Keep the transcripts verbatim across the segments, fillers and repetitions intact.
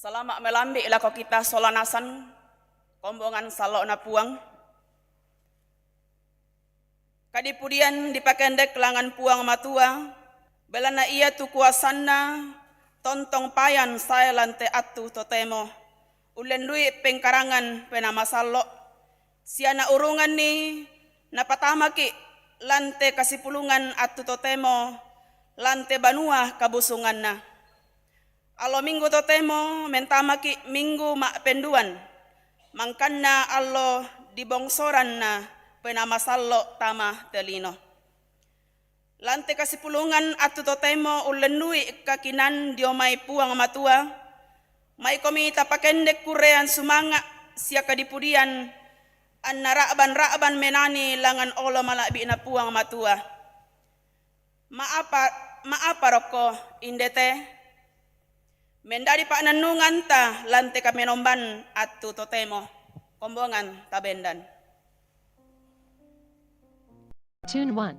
Salama' melambi' lako kita sola nasang, kombongan sallo'na Puang. Kadipudian dipakendek langngan Puang Matua, belanna iatu kuasanna tontong payan sae lan te attu totemo, ullendui pengkarangan Penaa Masallo', sia naurunganni napatamaki' lan te kasipulungan attu totemo lan te banua kabusunganna. Allo Minggu totemo mentamaki' Minggu ma'penduan, mangkanna allo dibongsoranna Penaa Masallo' tama te lino. Lan te kasipulungan attu totemo ullennui kakinaan dio mai Puang Matua, maikomi tapakendek kurrean sumanga' sia kadipudian, anna ra'ban-ra'ban menani langngan olo mala'bi'na Puang Matua. Ma'apa, ma'apa rokko, inde te? Mendadi pa'nannunganta lan te kamenomban attu totemo. Kombongan tabendan. Tune one.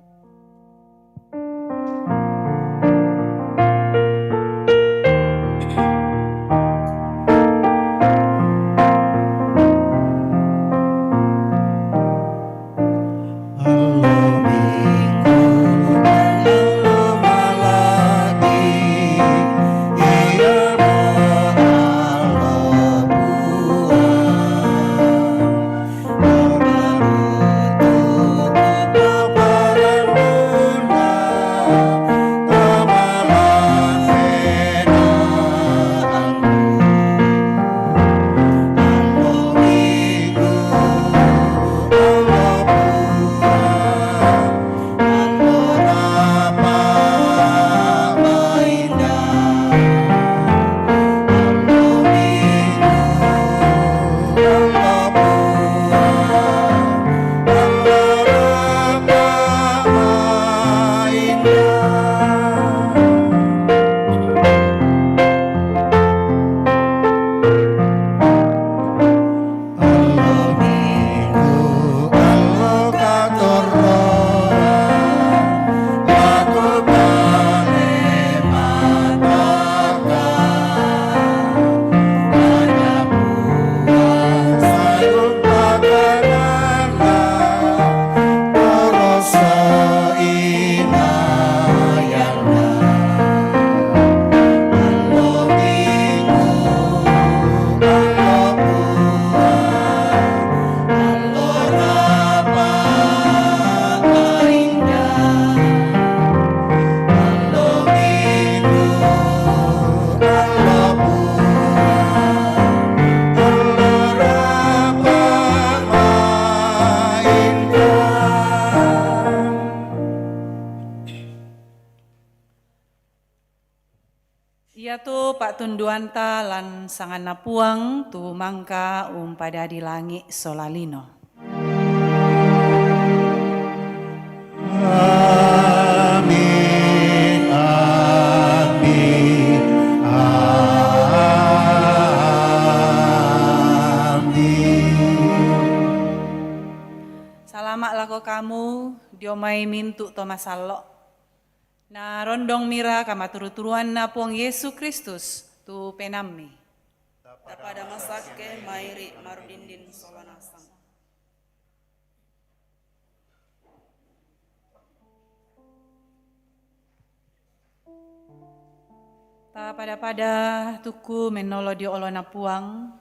Iatu pa'tunduanta lan sanganNa Puang tu mangka umpadadi langi' sola lino. Amin, amin, amin. Salama' lako kamu, dio mai mintu' to masallo'. Na rondongmira kamaturu-turuanNa Puang Yesu Kristus tu penaammi. Tapada masakke mai ri marudindin sola nasang. Tapada-pada tukku mennolo dio oloNa Puang,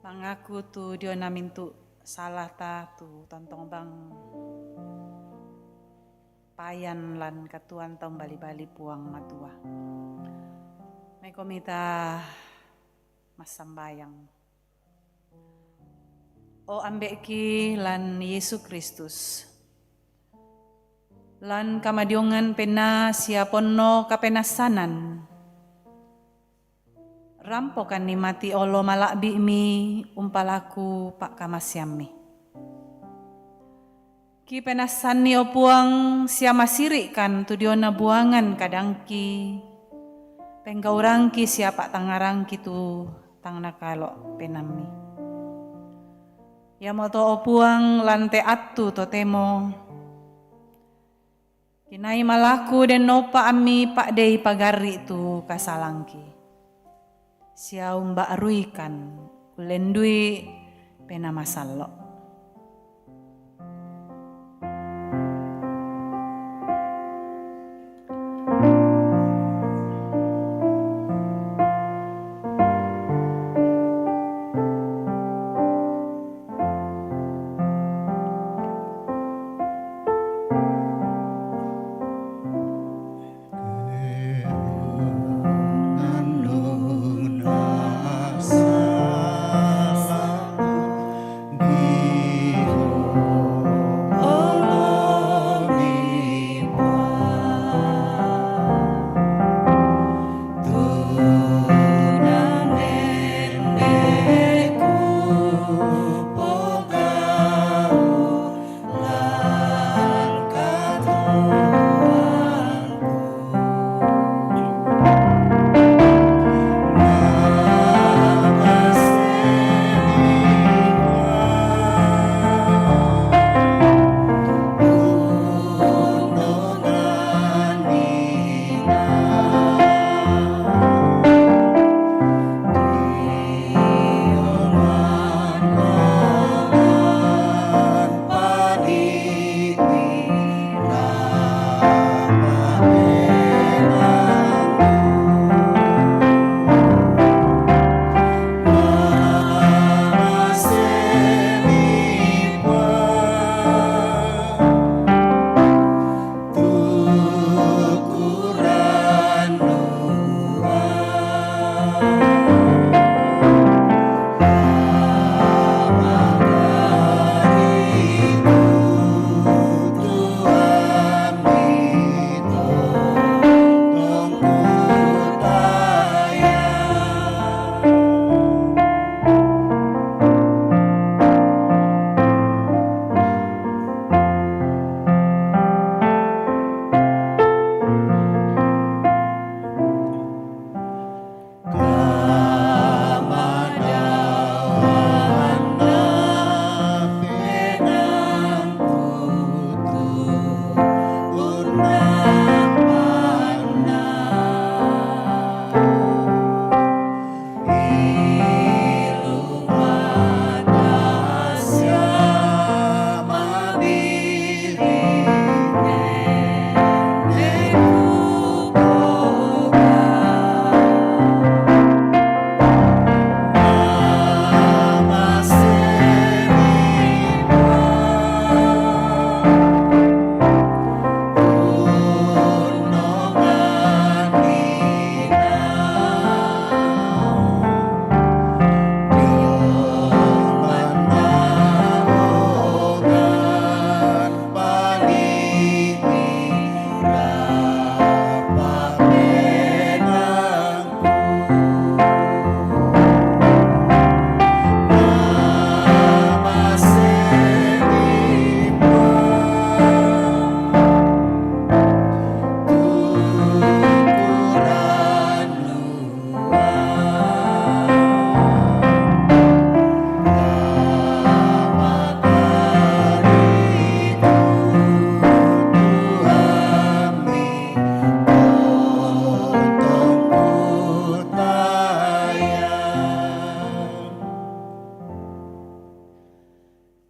mangaku tu diona mintu' salata tu tontong bang payan lan katuoanta umbali-bali Puang Matua. Maikomi ta massambayang. O Ambe'ki lan Yesu Kristus, lan kamadiongan penaa sia ponno kapenassanan, rampokanni mati olo mala'bi'mi umpalaku pa'kamaseammi. Kipenassanni, o Puang, sia masiri'kan tu diona buangan kadangki, penggaurangki sia pa'tangngarangki tu tang nakalo' penaammi. Iamoto, o Puang, lan te attu totemo, kinai malaku dennopa ammi pa'dei pagarri' tu kasalangki. Siau mba'ruikan, ulendui penamasallo.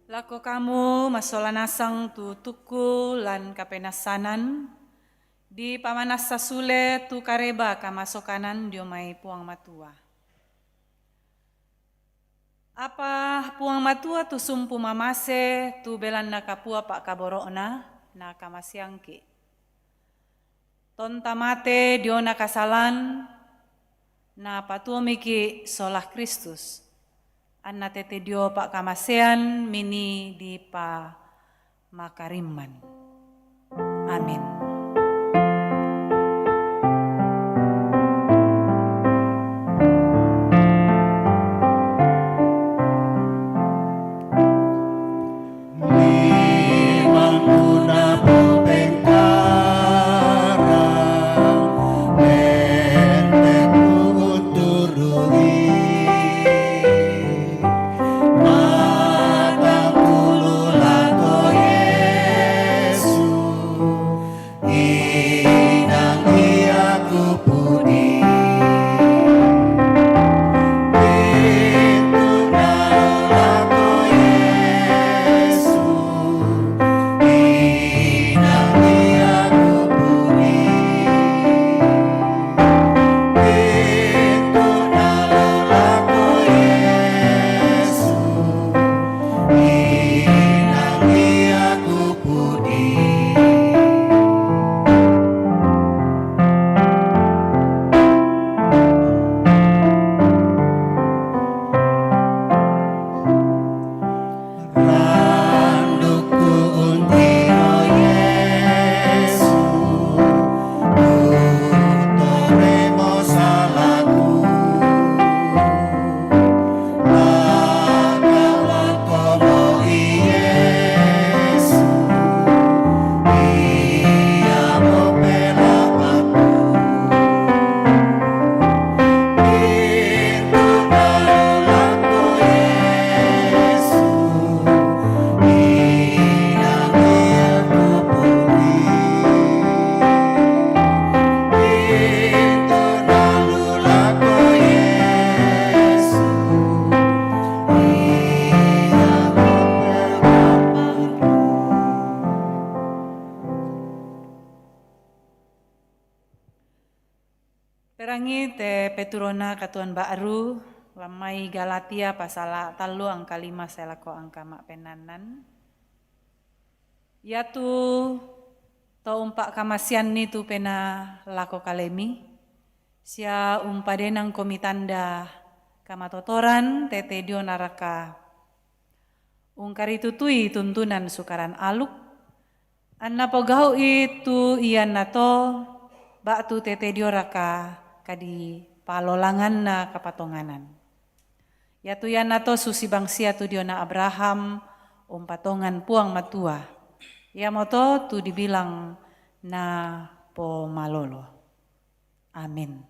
Lako kamu masola nasang tu tukku lan kapenassanan, dipamanassa sule tu kareba kamasokanan dio mai Puang Matua. Apa Puang Matua tu sumpu mamase, tu belanna kapua pa'kaboro'na, nakamaseangki. Tonta mate diona kasalan, napatuomiki sola Kristus, anna tete dio pa'kamasean mini dipa makarimman. Amin. Te peturona katuoan ba'ru, lan mai Galatia pasala tallu angka lima sae lako angka ma'pennannan. Iatu to umpa'kamaseanni tu penaa lako kalemi, sia umpadenangkomi tanda kamatotoran tete dio naraka ungkaritutui tuntunan sukaran aluk, anna pogau'i tu iannato ba'tu tete dio raka kadipalolanganna kapatonganan. Iatu iannato susi bangsia tu diona Abraham umpatongan Puang Matua, iamoto tu dibilang na pomalolo. Amin.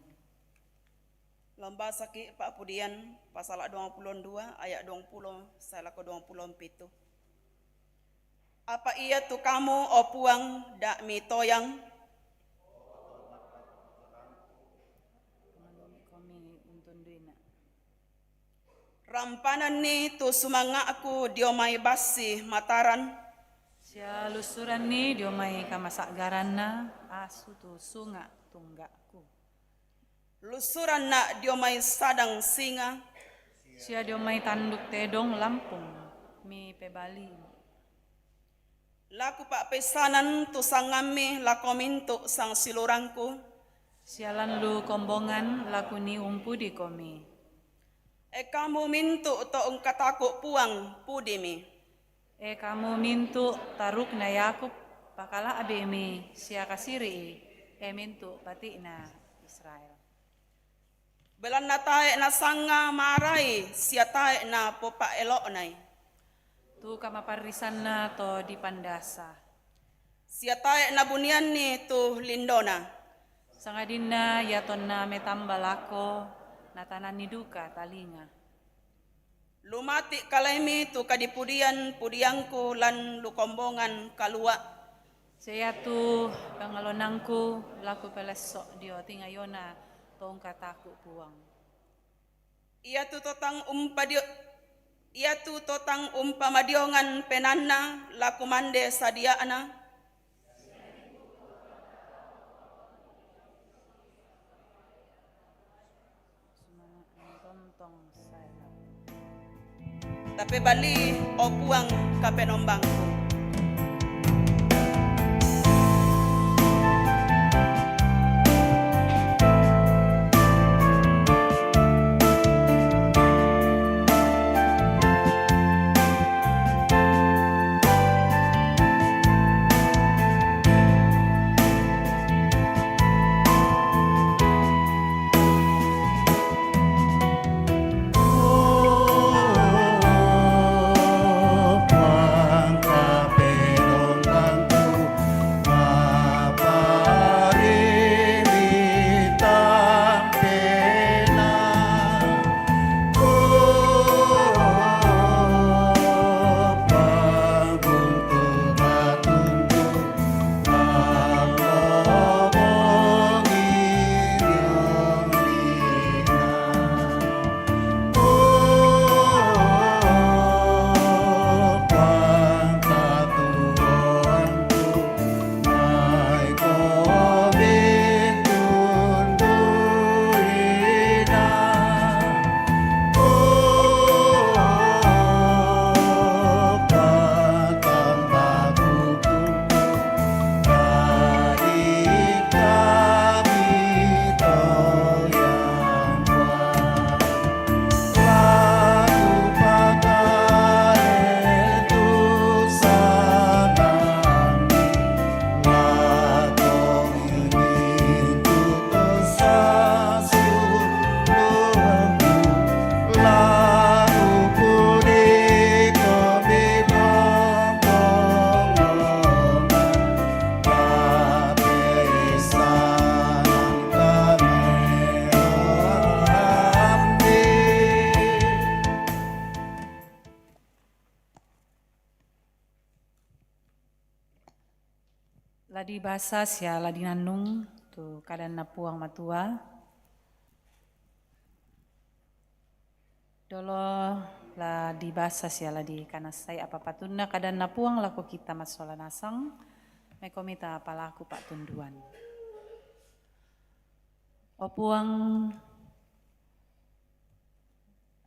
Lambasaki Pa'pudian pasala duangpulo dua ayat duangpulo sae lako duangpulo pitu. Apa ia tu kamu, o Puang, dak mitoyang? Rampananni tu sumanga'ku dio mai bassi mataran. Sia lusuranni dio mai kamasa'garanna asu tu sunga' tungga'ku. Lusuranna dio mai sadang singa. Sia dio mai tanduk tedong lampung mipebalimu. Laku pa'peissanan tu sangammi lako mintu' sangsilurangku. Sia lan lu kombongan laku niumpudikomi. E kamu mintu' to ungkataku' Puang, pudimi. E kamu mintu' tarukna Yakub, pakala'bimi sia kasiri'i, e mintu' pati'na Israel. Belanna tae' nasanga marai sia tae' napopa'elo'nai. Tu kamaparrisanna to dipandasa. Sia tae' nabunianni tu lindona. Sangadinna ia tonna metamba lako, natananni duka talinga. Lumati' kalaimi tu kadipudian-pudiangku lan lukombongan kalua'. Sia iatu pangalonangku laku pelesso' dio tingayona to ungkataku' Puang. Iatu to tang umpadio-, iatu to tang umpamadiongan penaanna laku mande sadia'na. Tapebali, o Puang, kapenombangku. La dibasa sia la dinannung tu kadanNa Puang Matua. Dolo la dibasa sia la dikanassai apa patunna kadanNa Puang lako kita massola nasang, maikomi tapalaku pa'tunduan. O Puang,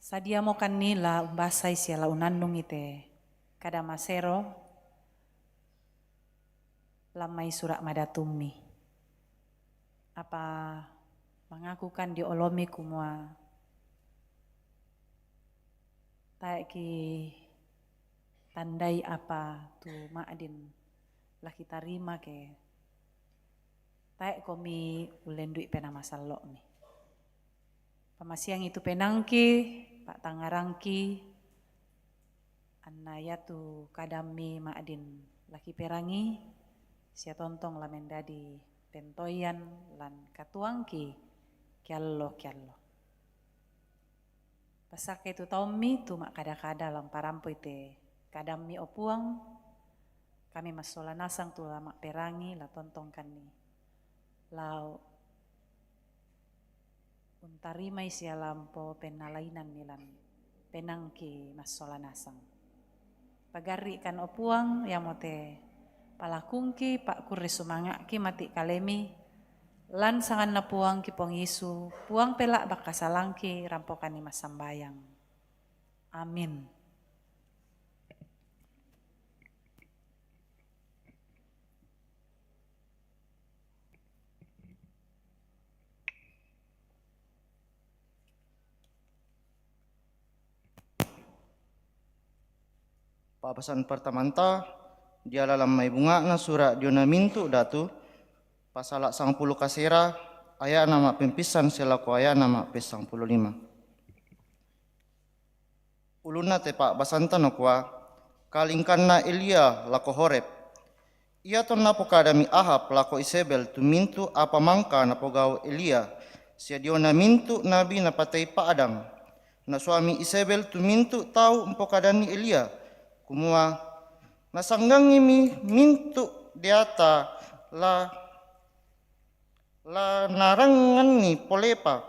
sadiamokanni la umbasai sia la unannungi te kada masero lan mai sura' madatummi. Apa mangakukan dio olomi kumua tae' ki tandai apa tu ma'din la kitarima ke tae' komi ullendui Penaa Masallo'mi. Pamasiangi tu penaangki, pa'tangngarangki, anna iatu kadammi ma'din la kiperangi, sia tontong la mendadi pentoian lan katuoangki kiallo-kiallo. Passakke tu taummi tu ma'kada-kada lan parampoi te kadammi, o Puang, kami massola nasang tu la ma'perangi, la tontongkanni lao untarimai sia lampo pennalainanni lan penaangki massola nasang. Pagarri'kan, o Puang, iamote palakungki, pa'kurre sumanga'ki mati' kalemi, lan sanganna Puangki Puang Yesu, Puang pela'bak kasalangki, rampokanni massambayang. Amin. Pa'basan pertamanta, diala lan mai bunga'na sura' diona Mintu' Datu, pasala' sangpulo kasera, aya'na ma'pempissan sia lako aya'na ma'pessangpulo lima. Ulunna te pa'basanta nakua, Kalingkanna Elia lako Horeb. Iatonna pokadami Ahab lako Izebel tu mintu' apa mangka napogau' Elia, sia diona mintu' nabi napatei pa'dang. Nasuami Izebel tu mintu' tau umpokadanni Elia, kumua, Nasanggangimi mintu' deata la la naranganni polepa,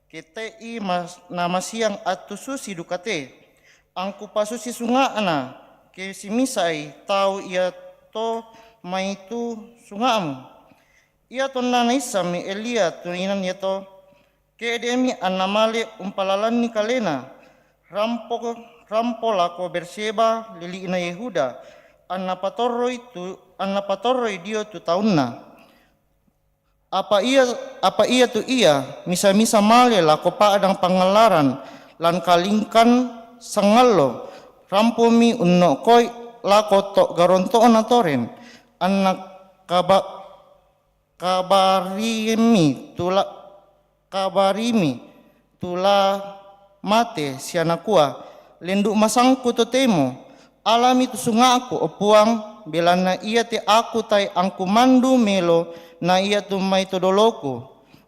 ke te'i mas-, namasiang attu susi dukate. Angkupasusi sunga'na, ke simisa'i tau iato mai tu sunga'mu. Iatonna naissammi Elia tu inan iato, ke'de'mi anna male umpalalanni kalena, rampo, rampo lako Berseba, lili'na Yehuda, anna patorroi tu, anna patorroi dio tu taunna. Apa ia, apa iatu ia misa-misa male lako pa'dang pangallaran lan kalingkan sangallo, rampomi unno'koi lako to' garonto'na toren, anna kaba-, kabarimmi tu la-, kabarimi tu la mate sia nakua, Lendu' masangku totemo, alami tu sunga'ku, o Puang, belanna iate aku tae' angkumandu melo na iatu mai to doloku.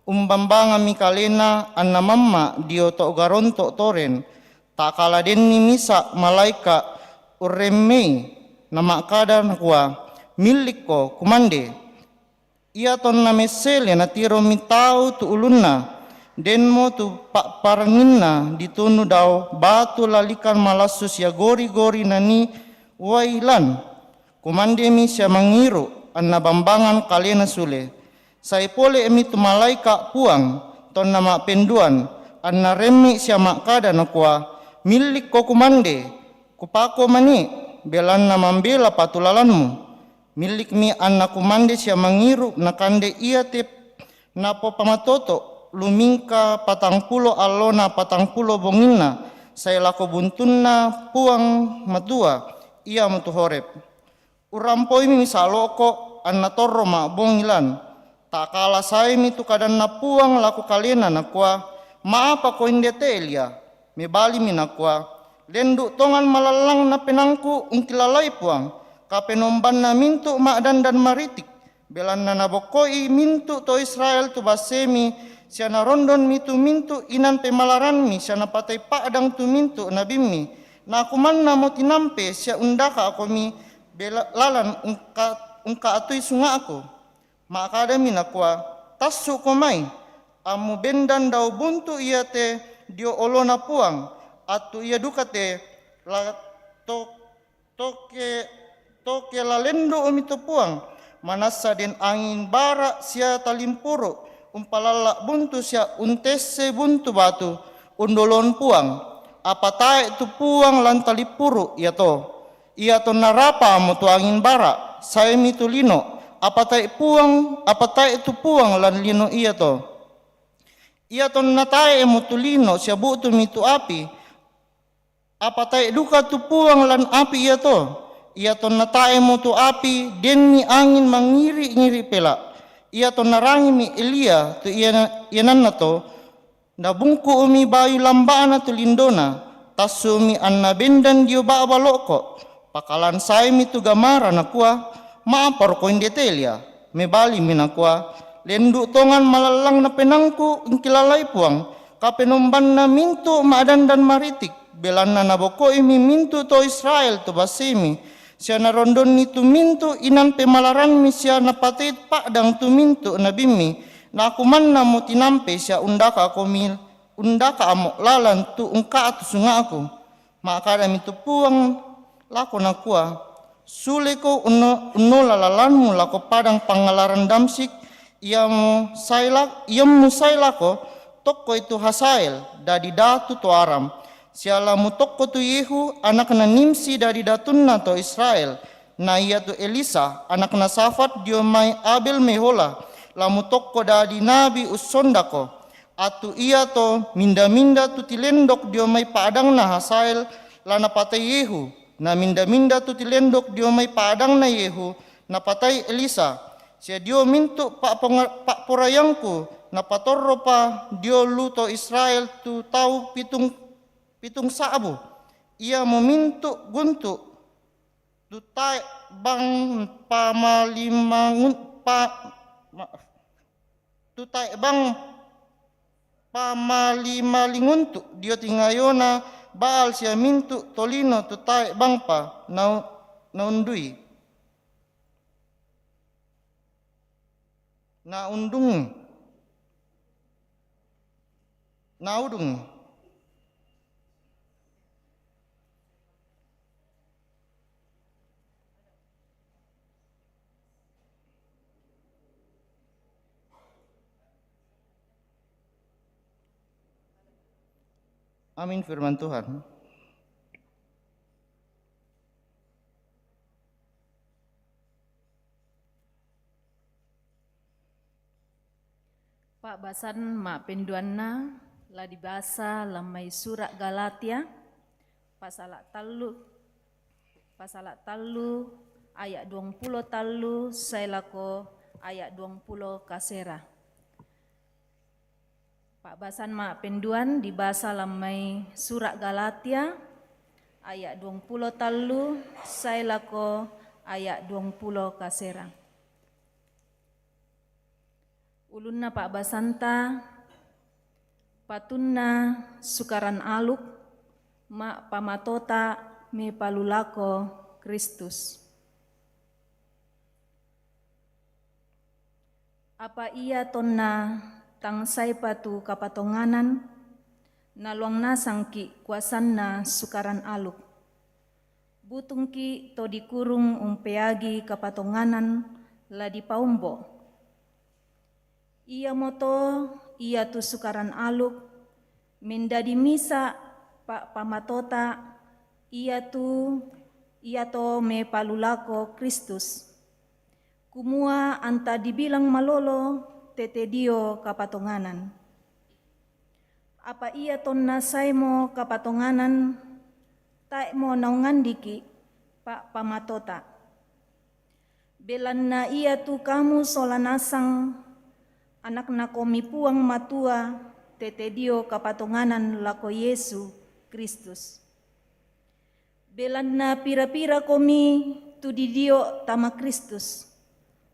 Umbambangammi kalena anna mamma' dio to' garonto' toren. Ta'kala denni misa' malaeka' urremmei, nama'kada nakua, Millikko, kumande. Iatonna messele natiromi tau tu ulunna, denmo tu pa'paranginna ditunu dao batu lalikan malassu sia gori-gori nanii uai lan. Kumandemi sia mangiru', anna bambangan kalena sule. Sai pole'mi tu malaeka' Puang, tonna ma'penduan, anna remmi' sia ma'kada nakua, Millikko kumande, kupako mani', belanna mambela patulalanmu. Millikmi anna kumande sia mangiru' nakande iate napopamatoto', lumingka patangpulo allona patangpulo bonginna, sae lako buntunna Puang Matua, iamotu Horeb. Urrampoimi misa' lo'ko', anna torro ma'bongi lan. Ta'kala saemi tu kadanna Puang lako kalena, nakua, Ma'apako inde te Elia? Mebalimi nakua, Lendu' tongan malallangna penaangku ungkilalai Puang, kapenombanna mintu' ma'dandan maritik, belanna nabokko'i mintu' to Israel tu bassemi, sia narondonmi tu mintu' inan pemalarammi, sia napatei pa'dang tu mintu' nabimmi. Na kumannamo tinampe sia undaka'komi bela-, lalan ungka-, ungka'tui sunga'ku. Ma'kadami nakua, Tassu'ko mai, ammubendan dao buntu iate dio olona Puang, attu ia duka te la to-, toke-, toke la lendu'mi tu Puang, manassa den anging bara' sia talimpuru' umpalalla' buntu sia untesse buntu batu undolon Puang, apa tae' tu Puang lan talippuru' iato. Iato narapamo tu angin bara', saemi tu lino', apa tae' Puang, apa tae' tu Puang lan lino' iato. Iato natae'mo tu lino' sia bu'tumi tu api, apa tae' duka tu Puang lan api iato. Iato natae'mo tu api, denmi angin mangngiri'-ngiri' pela'. Iato narangimi Elia tu iana-, iananna to, nabungku'mi bayu lamba'na tu lindona, tassu'mi anna bendan dio ba'ba lo'ko', pakalan saemi tu gamara, nakua, "Ma'aparo koinde te Elia?" Mebalimi nakua, "Lendu' tongan malallangna penaangku ungkilalai Puang, kapenombanna mintu' ma'dandan maritik, belanna nabokoimi mintu' to Israel tu basemi, sia narondonni tu mintu' inan pemalarammi sia napatei pa'dang tu mintu' nabimmi, nakumannamo tinampe sia undaka'komi, undaka'mo lalan tu ungka'tu sunga'ku." Ma'kadami tu Puang lako nakua, "Suleko unno-, unnola lalanmu lako padang pangngalarang Damsyik, iammu sae la-, iammu sae lako, tokkoi tu Hazael, dadi datu to Aram, sia la mutokko tu Yehu, anakna Nimsi, dadi datunna to Israel, na iatu Elisa, anakna Safat, dio mai Abel Mehola, la mutokko dadi nabi ussondako. Attu iato minda-minda tu tilendok dio mai pa'dangna Hazael la napatei Yehu, na minda-minda tu tilendok dio mai pa'dangna Yehu napatei Elisa, sia dio mintu' pa'ponga-, pa'poraiangku napatorropa dio lu to Israel tu tau pitung, pitung sa'bu, iamo mintu' guntu' tu tae' bang pamalimangun-, pa-, ma'af, tu tae' bang pamali-malinguntu' dio tingayona Baal sia mintu' tolino tu tae' bangpa nau-, naundui." Naundung. Naudung. Amin, firman Tuhan. Pa'basan ma'penduanna la dibasa lan mai sura' Galatia, pasala' tallu, pasala' tallu aya' duangpulo tallu sae lako aya' duangpulo kasera. Pa'basan ma'penduan dibasa lan mai sura' Galatia, aya' duangpulo tallu sae lako aya' duangpulo kasera. Ulunna pa'basanta, patunna Sukaran Aluk, ma'pamatota mepalulako Kristus. Apa ia tonna tang saepa tu kapatonganan, naluang nasangki' kuasanna Sukaran Aluk. Butungki' to dikurung umpeagi kapatonganan la dipaombo'. Iamoto iatu Sukaran Aluk mendadi misa' pa'pamatota, iatu, iato mepalulako Kristus, kumua anta dibilang malolo tete dio kapatonganan. Apa ia tonna saemo kapatonganan, tae'mo naungandiki' pa'pamatota. Belanna iatu kamu sola nasang anaknakomi Puang Matua tete dio kapatonganan lako Yesu Kristus. Belanna pira-pirakomi tu didio' tama Kristus,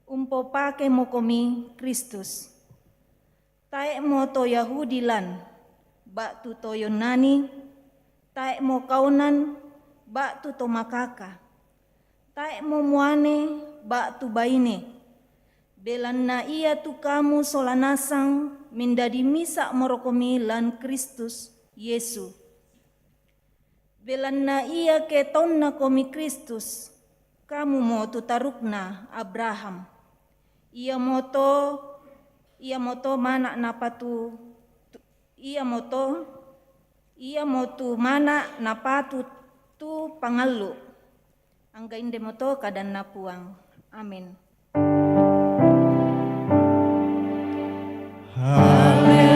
umpopakemokomi Kristus. Tae'mo to Yahudi lan, ba'tu to Yunani, tae'mo kaonan, ba'tu to makaka, tae'mo muane, ba'tu baine, belanna iatu kamu sola nasang mendadi misa' morokomi lan Kristus Yesu. Belanna iake taonnakomi Kristus, kamumo tu tarukna Abraham. Iamoto Iamoto mana napatu, tu- iamoto, iamotu mana napatu tu pangallu. Angga indemoto kadanna Puang. Amin.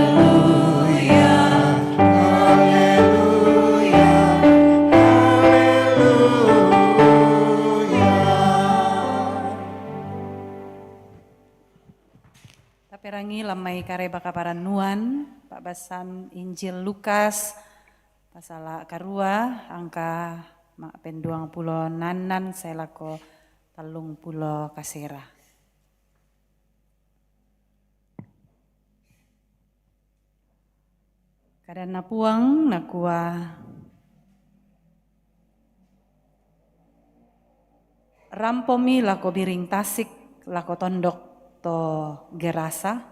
Haleluya, haleluya, haleluya. Taperangi lammai kareba kaparannuan, pa'basan Injil Lukas, pasala karua, angka ma'penduang pulo nannan sae lako tallung pulo kasera. Kadanna Puang nakua, rampomi lako biring tasik, lako tondok to Gerasa,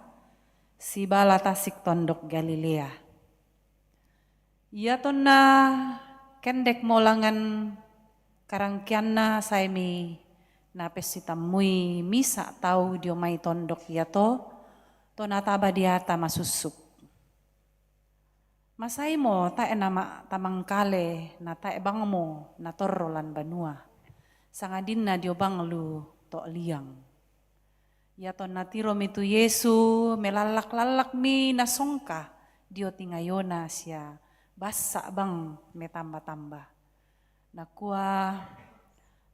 sibala tasik tondok Galilea. Iatonna kendekmo langan karangkeanna saemi napessitammui misa tau dio mai tondok iato, to nataba diata masussuk. Masaimo tae nama tamangkale na tae bangmo natorro lan banua, sangadinna dio bang lu to liang. Iatonna tiromi tu Yesu, melallak-lallakmi nasongka dio tingayona sia bassa bang metamba-tamba. Nakua,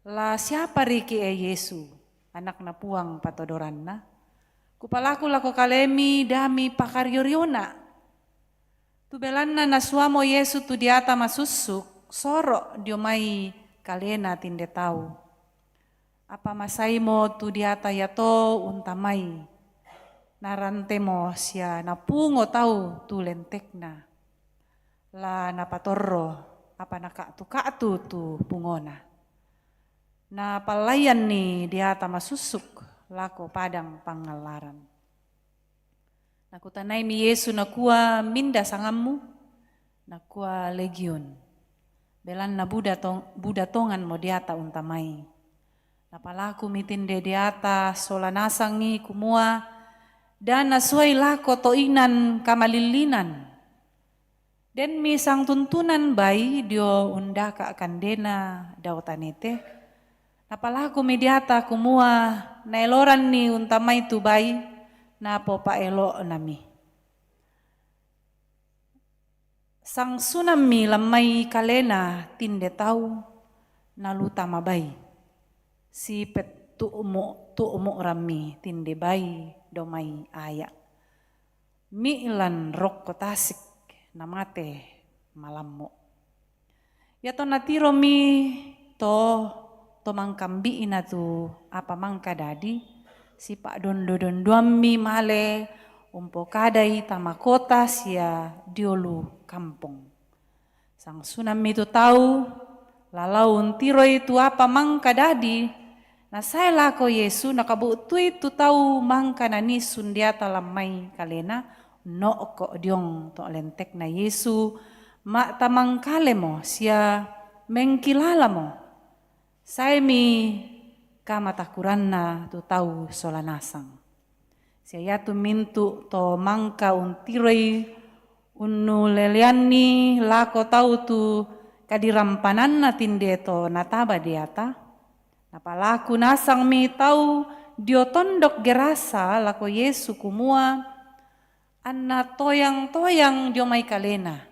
la siapa riki e Yesu, Anakna Puang patodoranna? Kupalaku lako kalemi dami pakario-riona. Tu belanna nasuamo Yesu tu diata masussuk, soro dio mai kalena tinde tau. Apa masaimo tu diata iato untamai, narantemo sia napungo tau tu lentekna, la napatorro apa naka'tu-ka'tu tu pungona. Napallaianni diata masussuk lako padang pangallaran. Nakutanaimi Yesu nakua, minda sangammu? Nakua, Legiun. Belanna buda tong- buda tonganmo diata untamai. Napalakumi tinde diata sola nasangi kumua, da nasuai lako toinan kamalillinan. Denmi sangtuntunan bai dio undaka kandena dao tanete. Napalakumi diata kumua, naeloranni untamai tu bai, napopaelo'nami. Sangsunammi lammai kalena tinde tau, nalu tama bai. Sipettu'mu-, tu'mu'rammi tinde bai domai aya. Mi'lan rokko tasik namate malammo. Iatonna tiromi to, to mangkambi'na tu apa mangka dadi, sipa'dondo-dondoammi male umpokadai tama kota sia diolu kampong. Sangsunammi tu tau, lalau untiroi tu apa mangka dadi, nasae lako Yesu, nakabu'tui tu tau mangka nanii sundiata lammai kalena, no'ko diong to lentekna Yesu, ma'tamangkalemo sia mengkilalamo. Saemi kamatakuranna tu tau sola nasang. Sia iatu mintu' to mangka untiroi unnuleleanni lako tau tu kadirampananna tinde to nataba deata, napalaku nasangmi tau dio tondok Gerasa lako Yesu kumua, anna toyang-toyang dio mai kalena,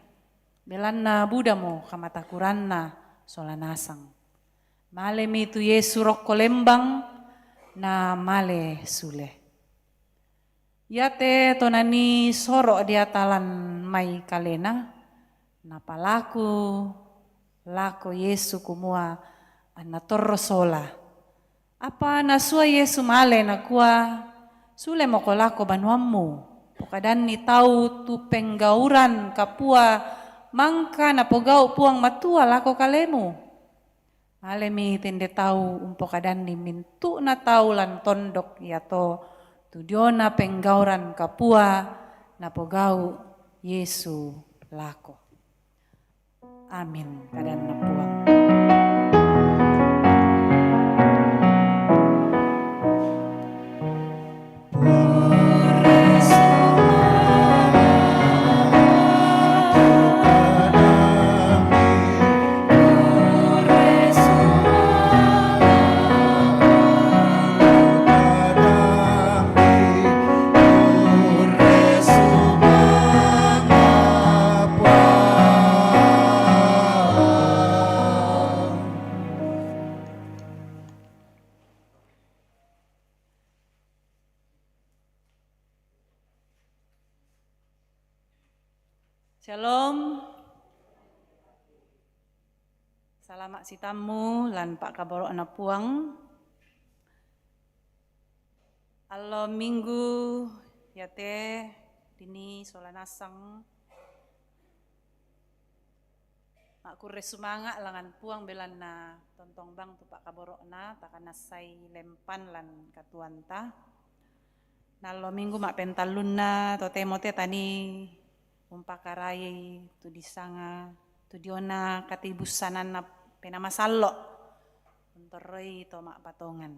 belanna budamo kamatakuranna sola nasang. Malemi tu Yesu rokko lembang, na male sule. Iate to nanii soro' deata lan mai kalena, napalaku lako Yesu kumua, anna torro sola. Apa nasua Yesu male, nakua, sulemoko lako banuammu, pokadanni tau tu penggauran kapua mangka napogau' Puang Matua lako kalemu. Malemi tende tau umpokadanni mintu'na tau lan tondok iato tu diona penggauran kapua napogau' Yesu lako. Amin. Kadanna Puang. Shalom. Salama' sitammu lan pa'kaboro'na Puang. Allo Minggu iate dini sola nasang. Ma'kurre sumanga' langngan Puang belanna tontong bang tu pa'kaboro'na, takanassai lempan lan katuoanta. Nallo Minggu ma'pentallunna totemo te tanii umpakarai tu disanga tu diona katibussananna Penaa Masallo', untorroi to ma'patongan.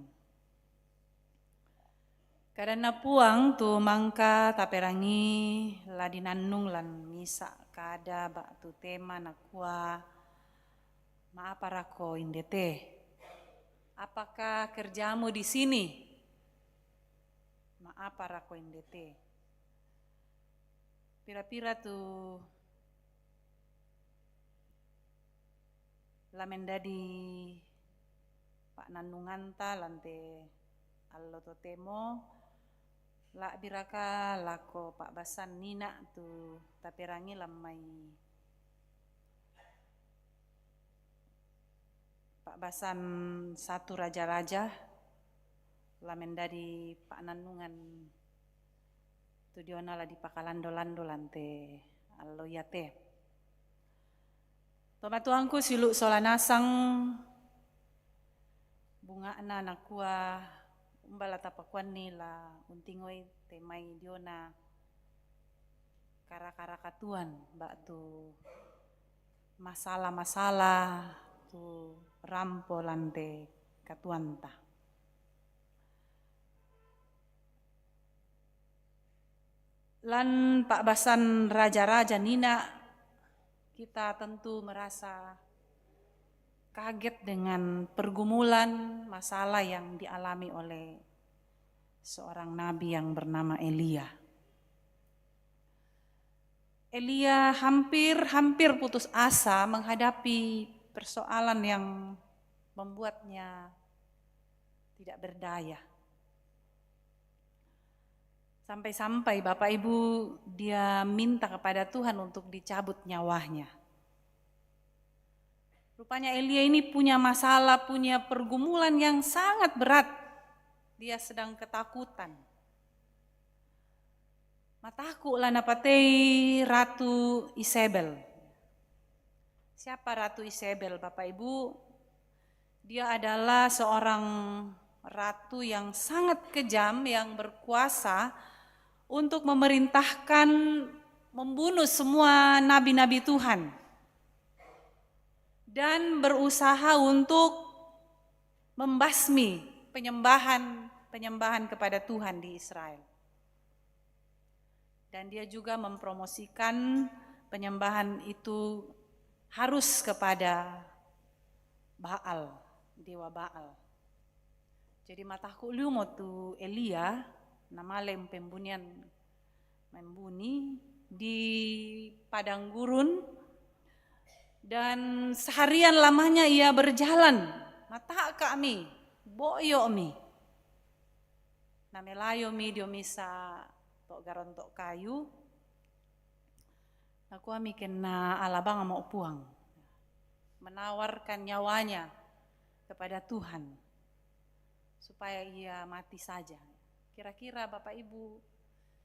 Kadanna Puang tu mangka taperangi la dinannung lan misa' kada ba'tu tema, nakua, "Ma'aparako indete? Apakah kerjamu di sini? Ma'aparako indete?" Pira-pira tu la mendadi pa'nannunganta lan te allo totemo, la'biraka lako pa'basan Nina' tu taperangi lan mai pa'basan satu Raja-raja, la mendadi pa'nannungan tu diona la dipakalando-lando lan te allo iate. Tomatuangku, siulu' sola nasang bunga'na, nakua, umba la tapakuanni la untingoi te mai diona kara-kara katuoan ba'tu masalah-masalah tu rampo lan te katuoanta. Lan pa'basan Raja-raja Nina', kita tentu merasa kaget dengan pergumulan masalah yang dialami oleh seorang nabi yang bernama Elia. Elia hampir-hampir putus asa menghadapi persoalan yang membuatnya tidak berdaya. Sampai-sampai, Bapak Ibu, dia minta kepada Tuhan untuk dicabut nyawanya. Rupanya Elia ini punya masalah, punya pergumulan yang sangat berat. Dia sedang ketakutan. Mataku' la napatei Ratu Isebel. Siapa Ratu Isebel, Bapak Ibu? Dia adalah seorang ratu yang sangat kejam, yang berkuasa untuk memerintahkan, membunuh semua nabi-nabi Tuhan, dan berusaha untuk membasmi penyembahan-penyembahan kepada Tuhan di Israel. Dan dia juga mempromosikan penyembahan itu harus kepada Baal, dewa Baal. Jadi mataku' liumo tu Elia, namale umpembunian, membuni di padang gurun, dan seharian lamanya ia berjalan, mata'ka'mi, bo'yo'mi. Namelayomi dio misa' to' garonto' kayu. Nakuami, "Kenna ala bangmo' Puang." Menawarkan nyawanya kepada Tuhan supaya ia mati saja. Kira-kira, Bapak Ibu,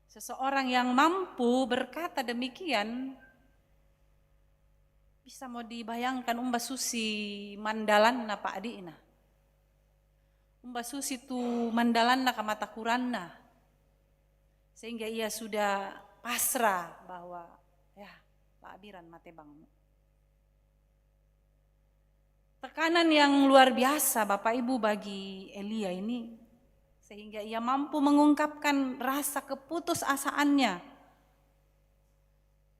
seseorang yang mampu berkata demikian, bisa mo dibayangkan umba susi mandalanna pa'di'na. Umba susi tu mandalanna kamatakuranna. Sehingga ia sudah pasrah bahwa, "Ya, la'biran mate bangmo'." Tekanan yang luar biasa, Bapak Ibu, bagi Elia ini, sehingga ia mampu mengungkapkan rasa keputusasaannya.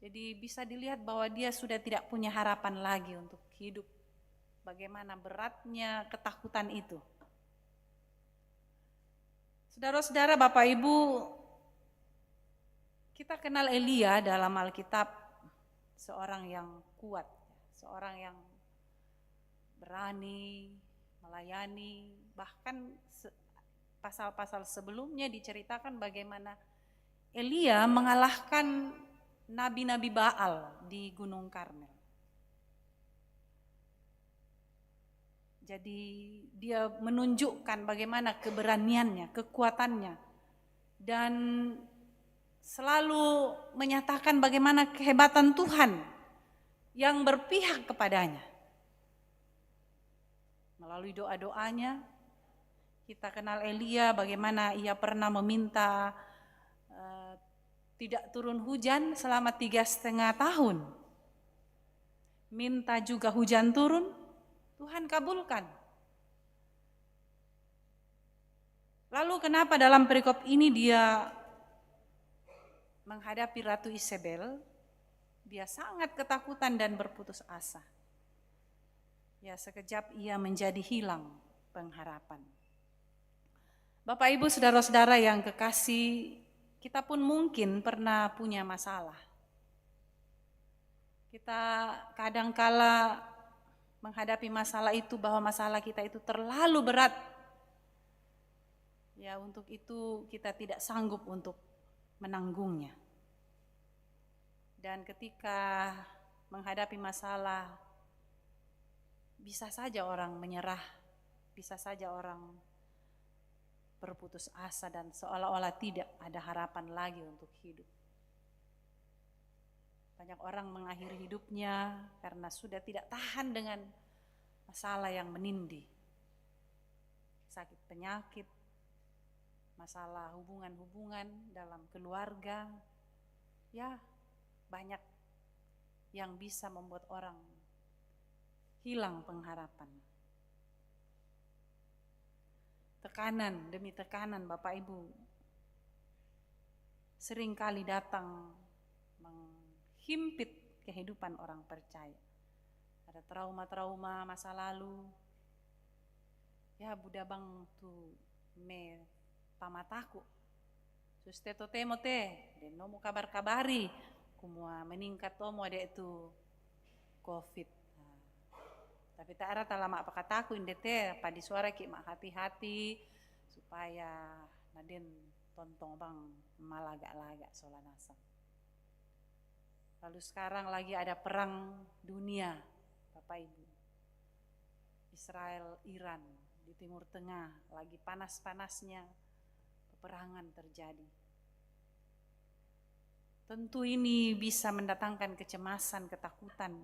Jadi bisa dilihat bahwa dia sudah tidak punya harapan lagi untuk hidup. Bagaimana beratnya ketakutan itu. Saudara-saudara, Bapak Ibu, kita kenal Elia dalam Alkitab, seorang yang kuat, seorang yang berani melayani, bahkan se-, pasal-pasal sebelumnya diceritakan bagaimana Elia mengalahkan nabi-nabi Baal di Gunung Karmel. Jadi dia menunjukkan bagaimana keberaniannya, kekuatannya, dan selalu menyatakan bagaimana kehebatan Tuhan yang berpihak kepadanya. Melalui doa-doanya, kita kenal Elia, bagaimana ia pernah meminta eh, tidak turun hujan selama tiga setengah tahun. Minta juga hujan turun, Tuhan kabulkan. Lalu kenapa dalam perikop ini dia menghadapi Ratu Isabel, dia sangat ketakutan dan berputus asa. Ya, sekejap ia menjadi hilang pengharapan. Bapak, Ibu, saudara-saudara yang kekasih, kita pun mungkin pernah punya masalah. Kita kadangkala menghadapi masalah itu, bahwa masalah kita itu terlalu berat. Ya, untuk itu kita tidak sanggup untuk menanggungnya. Dan ketika menghadapi masalah, bisa saja orang menyerah, bisa saja orang berputus asa dan seolah-olah tidak ada harapan lagi untuk hidup. Banyak orang mengakhiri hidupnya karena sudah tidak tahan dengan masalah yang menindih. Sakit penyakit, masalah hubungan-hubungan dalam keluarga, ya, banyak yang bisa membuat orang hilang pengharapan. Tekanan demi tekanan, Bapak Ibu, seringkali datang menghimpit kehidupan orang percaya. Ada trauma-trauma masa lalu. Ya, buda bang tu me pamataku. Suste to temo te, den no mo kabar-kabari, kumua meningkat tomo ade tu covid. Nah, tapi ta ara ta lama pakataku inde te, padi suara ki ma hati-hati, supaya naden tontong bang malaga-laga sola nasang. Lalu sekarang lagi ada perang dunia, Bapak Ibu. Israel, Iran, di Timur Tengah lagi panas-panasnya peperangan terjadi. Tentu ini bisa mendatangkan kecemasan, ketakutan.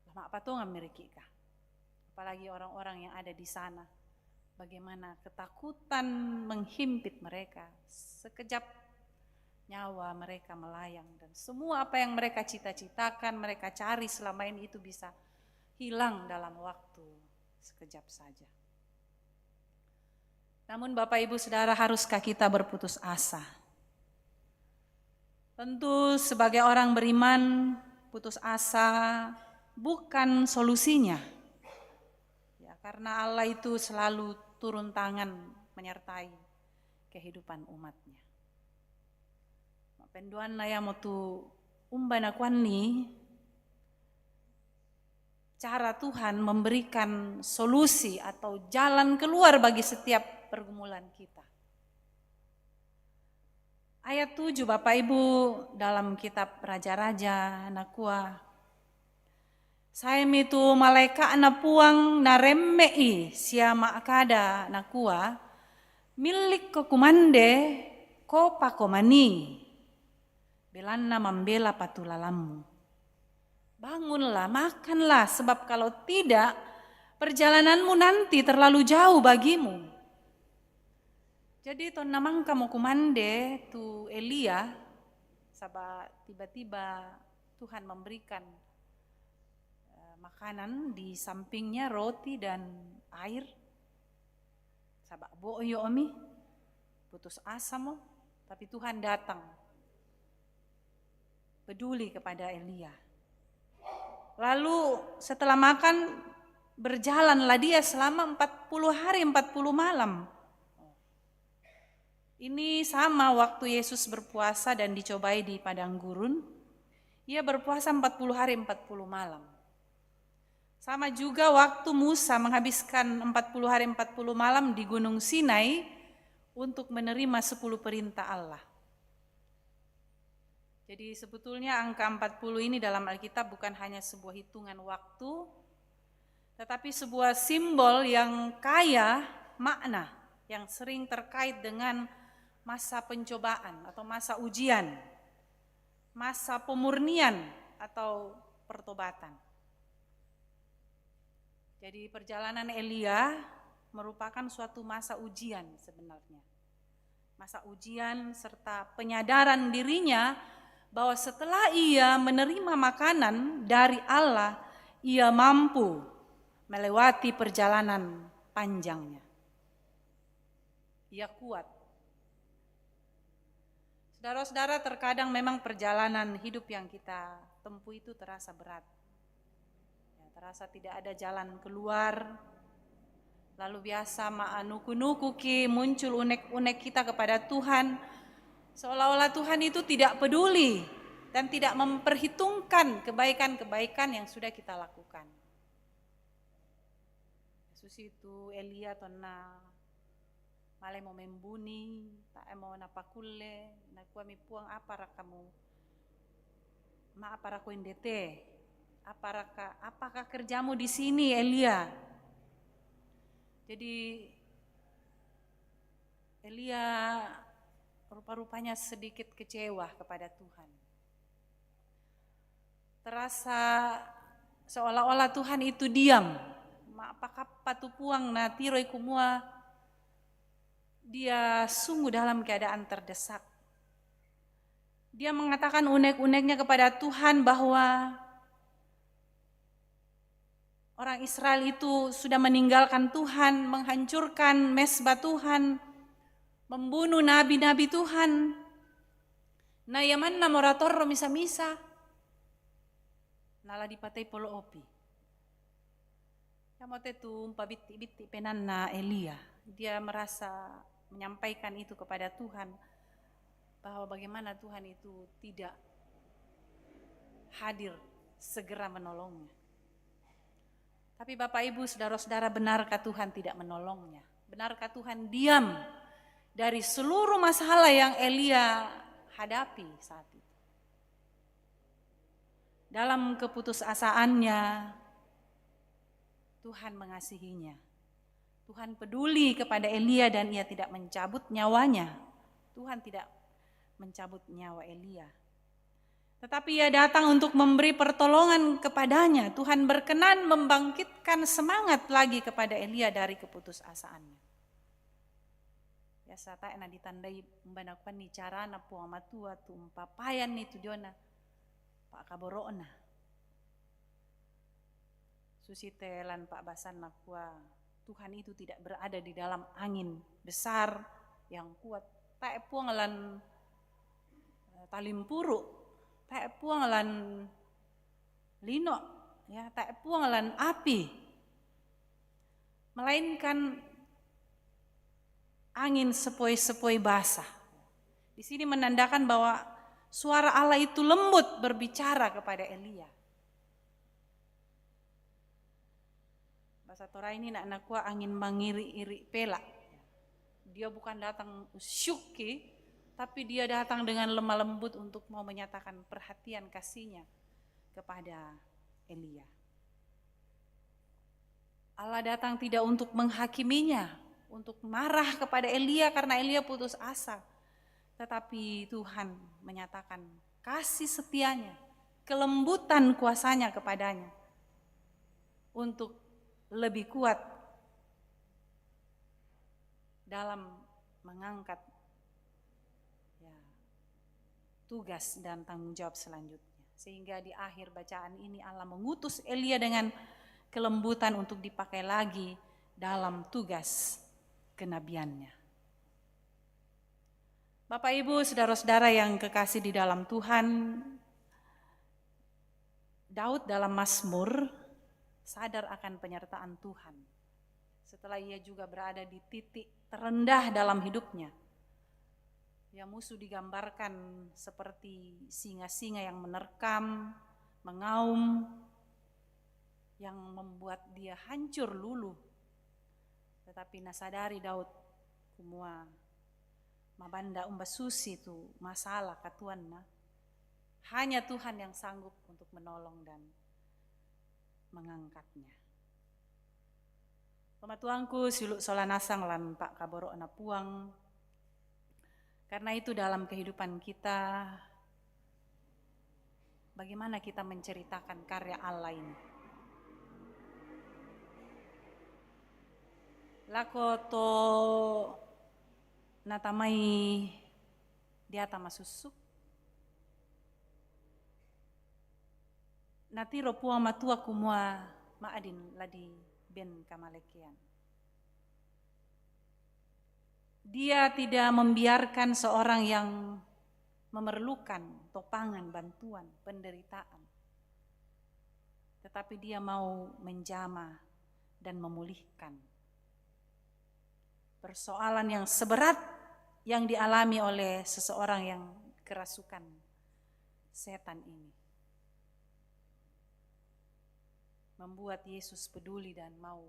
Lama apa tuh nggak meriki kah? Apalagi orang-orang yang ada di sana. Bagaimana ketakutan menghimpit mereka. Sekejap nyawa mereka melayang dan semua apa yang mereka cita-citakan, mereka cari selama ini itu bisa hilang dalam waktu sekejap saja. Namun Bapak Ibu Saudara, haruskah kita berputus asa? Tentu sebagai orang beriman, putus asa bukan solusinya. Ya, karena Allah itu selalu turun tangan menyertai kehidupan umatnya. Penduan na ya mo tu umba na kuan ni, cara Tuhan memberikan solusi atau jalan keluar bagi setiap pergumulan kita. Ayat tujuh, Bapak Ibu, dalam kitab Raja-Raja, nakua, "Sai mitu malaeka'na Puang naremme'i sia ma'kada, nakua, Millikko kumande, kopa komani. Belanna mambela patulalammu. Bangunlah, makanlah, sebab kalau tidak, perjalananmu nanti terlalu jauh bagimu." Jadi tonna mangkamo kumande tu Elia, saba tiba-tiba Tuhan memberikan eh, makanan di sampingnya, roti dan air. Saba bo'yo omi, putus asa mo, tapi Tuhan datang peduli kepada Elia. Lalu setelah makan, berjalanlah dia selama empat puluh hari, empat puluh malam. Ini sama waktu Yesus berpuasa dan dicobai di padang gurun. Ia berpuasa empat puluh hari, empat puluh malam. Sama juga waktu Musa menghabiskan empat puluh hari, empat puluh malam di Gunung Sinai untuk menerima sepuluh perintah Allah. Jadi sebetulnya angka empat puluh ini dalam Alkitab bukan hanya sebuah hitungan waktu, tetapi sebuah simbol yang kaya makna, yang sering terkait dengan masa pencobaan atau masa ujian, masa pemurnian atau pertobatan. Jadi perjalanan Elia merupakan suatu masa ujian sebenarnya. Masa ujian serta penyadaran dirinya bahwa setelah ia menerima makanan dari Allah, ia mampu melewati perjalanan panjangnya. Ia kuat. Saudara-saudara, terkadang memang perjalanan hidup yang kita tempuh itu terasa berat. Ya, terasa tidak ada jalan keluar. Lalu biasa ma-, nuku-nuku ki muncul unek-unek kita kepada Tuhan. Seolah-olah Tuhan itu tidak peduli dan tidak memperhitungkan kebaikan-kebaikan yang sudah kita lakukan. Susi tu Elia tona male mo membuni, tae mo napakulle, nakua mi Puang, "Apa raka mu, ma apa raka indete? Apa raka, apakah kerjamu di sini, Elia?" Jadi Elia rupa-rupanya sedikit kecewa kepada Tuhan. Terasa seolah-olah Tuhan itu diam. Ma pakappa tu Puang, na tiroi kumua dia sungguh dalam keadaan terdesak. Dia mengatakan unek-uneknya kepada Tuhan bahwa orang Israel itu sudah meninggalkan Tuhan, menghancurkan mesbah Tuhan, membunuh nabi-nabi Tuhan. Na ia manna mora torro misa-misa, nala dipatei polo opi. Ia mote tu mpabitti-bitti penanna Elia. Dia merasa menyampaikan itu kepada Tuhan, bahwa bagaimana Tuhan itu tidak hadir segera menolongnya. Tapi Bapak Ibu, saudara-saudara, benarkah Tuhan tidak menolongnya? Benarkah Tuhan diam dari seluruh masalah yang Elia hadapi saat itu? Dalam keputusasaannya, Tuhan mengasihinya. Tuhan peduli kepada Elia dan ia tidak mencabut nyawanya. Tuhan tidak mencabut nyawa Elia. Tetapi ia datang untuk memberi pertolongan kepadanya. Tuhan berkenan membangkitkan semangat lagi kepada Elia dari keputusasaannya. Biasa tae na ditandai mbana kuanni carana Puang Matua tu mpapayanni tu diona pakaboro'na. Susi te lan pa'basan nakua, Tuhan itu tidak berada di dalam angin besar yang kuat. Tae Puang lan, eh, talimpuru, tae Puang lan lino, ya, tae Puang lan api. Melainkan angin sepoi-sepoi basah. Di sini menandakan bahwa suara Allah itu lembut berbicara kepada Elia. Bahasa Toraini na nakua angin mangiri-iri pela. Dia bukan datang usyuki, tapi dia datang dengan lemah lembut untuk mau menyatakan perhatian kasihnya kepada Elia. Allah datang tidak untuk menghakiminya, untuk marah kepada Elia karena Elia putus asa. Tetapi Tuhan menyatakan kasih setianya, kelembutan kuasanya kepadanya untuk lebih kuat dalam mengangkat, ya, tugas dan tanggung jawab selanjutnya. Sehingga di akhir bacaan ini Allah mengutus Elia dengan kelembutan untuk dipakai lagi dalam tugas kenabiannya. Bapak Ibu, saudara-saudara yang kekasih di dalam Tuhan, Daud dalam Mazmur sadar akan penyertaan Tuhan. Setelah ia juga berada di titik terendah dalam hidupnya, ya, musuh digambarkan seperti singa-singa yang menerkam, mengaum, yang membuat dia hancur luluh. Tetapi nasadari Daud kumua mabanda umba susi tu masalah katuanna, Hanya Tuhan yang sanggup untuk menolong dan mengangkatnya. Pamatuangku, siulu' sola nasang lan pa'kaboro'na Puang. Karena itu, dalam kehidupan kita, bagaimana kita menceritakan karya Allah ini? Lako to natamai diata masussuk, natiro Puang Matua kumua ma'adin la diben kamalekean. Dia tidak membiarkan seorang yang memerlukan topangan, bantuan, penderitaan. Tetapi Dia mau menjamah dan memulihkan persoalan yang seberat yang dialami oleh seseorang yang kerasukan setan ini. Membuat Yesus peduli dan mau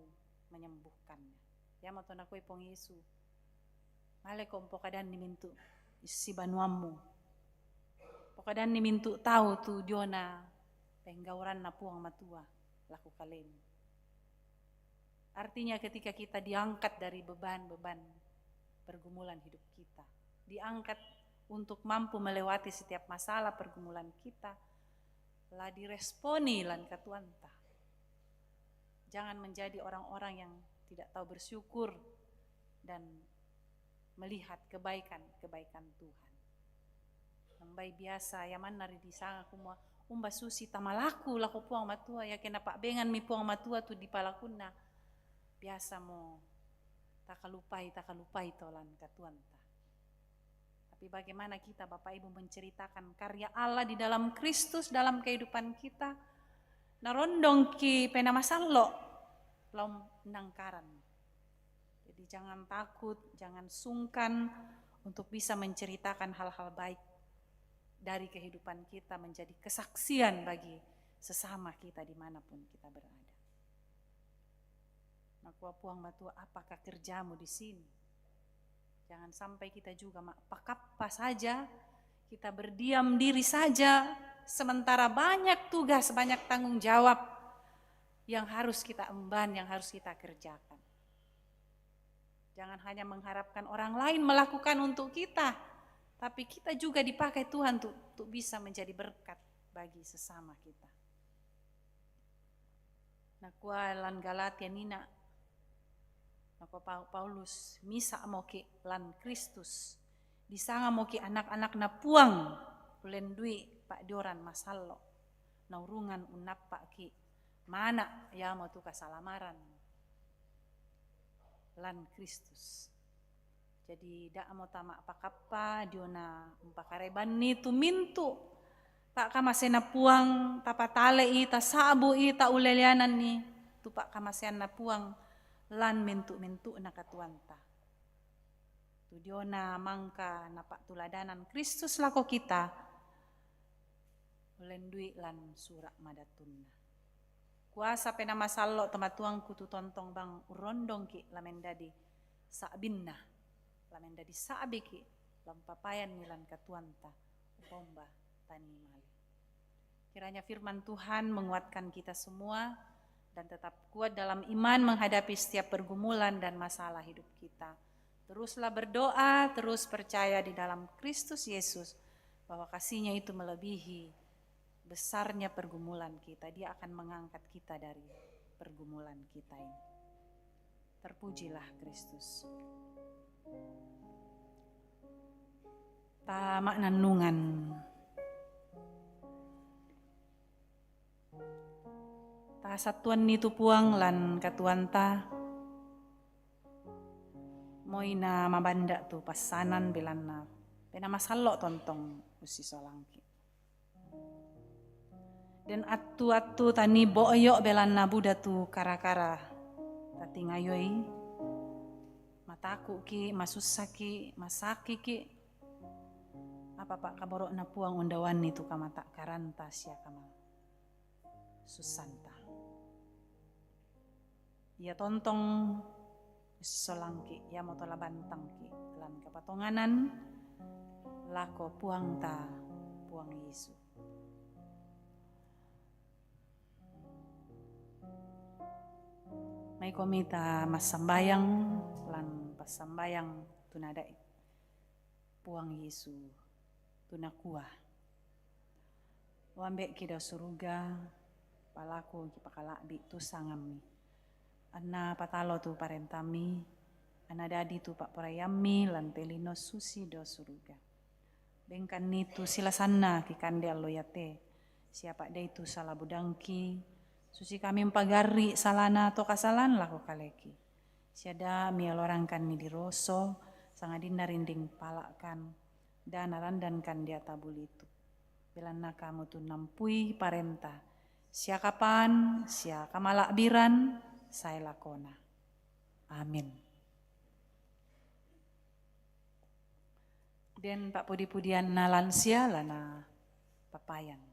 menyembuhkannya. Ia mato nakoi Puang Yesu, "Maleko umpokadani mintu' sibanuammu. Pokadani mintu' tau tu diona penggauranna Puang Matua lako kalemu." Artinya, ketika kita diangkat dari beban-beban pergumulan hidup kita, diangkat untuk mampu melewati setiap masalah pergumulan kita, la diresponi lan katuoanta. Jangan menjadi orang-orang yang tidak tahu bersyukur dan melihat kebaikan-kebaikan Tuhan. Nambai biasa ia manna ri disanga kumua, "Umba susi tamalaku lako Puang Matua, ia ke napa'benganmi Puang Matua tu dipalakunna." Biasamo takalupai, takalupai to lan katuoanta. Tapi bagaimana kita, Bapak Ibu, menceritakan karya Allah di dalam Kristus dalam kehidupan kita? Narondongki' penamasallo' lao nangkaran. Jadi, jangan takut, jangan sungkan untuk bisa menceritakan hal-hal baik dari kehidupan kita, menjadi kesaksian bagi sesama kita dimanapun kita berada. Nakua Puang Matua, "Apakah kerjamu di sini?" Jangan sampai kita juga ma'pakappa saja, kita berdiam diri saja, sementara banyak tugas, banyak tanggung jawab yang harus kita emban, yang harus kita kerjakan. Jangan hanya mengharapkan orang lain melakukan untuk kita, tapi kita juga dipakai Tuhan untuk, untuk bisa menjadi berkat bagi sesama kita. Nakua lan Galatia nina, nakua Pau-, Paulus, "Misa'moki' lan Kristus, disangamoki' anak-anakna Puang, ulendui pa'dioran masallo', naurungan unnappa'ki' mana' iamotu kasalamaran lan Kristus." Jadi, da'mo tama'pakappa diona umpakarebanni tu mintu' pa'kamasena Puang, tapatale'i, tasa'bu'i, ta'uleleananni tu pa'kamaseanna Puang lan mintu'-mintu'na katuoanta. Tu diona mangka napa'tuladanan Kristus lako kita, ulendui lan Sura' Madatunna. Kuasa Penaa Masallo' tomatuangku tu tontong bang urrondongki' la mendadi sa'binna, la mendadi sa'biki' la umpapayanni lan katuoanta, upaumba tanii male. Kiranya firman Tuhan menguatkan kita semua dan tetap kuat dalam iman menghadapi setiap pergumulan dan masalah hidup kita. Teruslah berdoa, terus percaya di dalam Kristus Yesus, bahwa kasih-Nya itu melebihi besarnya pergumulan kita. Dia akan mengangkat kita dari pergumulan kita ini. Terpujilah Kristus. Tama'nannungan. Tasattuanni tu Puang lan katuoanta, moi na mabanda' tu passanan, belanna Penaa Masallo' tontong ussisolangki'. Den attu-attu tanii bo'yo', belanna buda tu kara-kara tatingayoi, mataku'ki', masussaki', masakiki', apa pa'kaboro'na Puang undaoanni tu kamata'karanta sia kamasussanta. Ia tontong ussisolangki', iamoto la bantangki' lan kapatonganan lako Puangta Puang Yesu. Mai komi ta massambayang lan passambayang tu nadai. Puang Yesu, tu nakua, O Ambe'ki dao suruga, palaku kipakala'bi' tu sangammi. Anna patalo tu parentami, anna dadi tu pa'poraiammi lan te lino susi dao suruga. Bengkanni tu silasanna kikande allo iate, sia pa'dei tu sala budangki, susi kami umpagarri' salana to kasalan lako kaleki. Sia da' mialorangkanni diroso, sangadinna rinding pala'kan, da' narandankan diata bulitu. Belanna kamu tu nampui parenta, sia kapan, sia kamala'biran, sae lakona. Amin. Den pa'pudi-pudianna lansia la napapayan.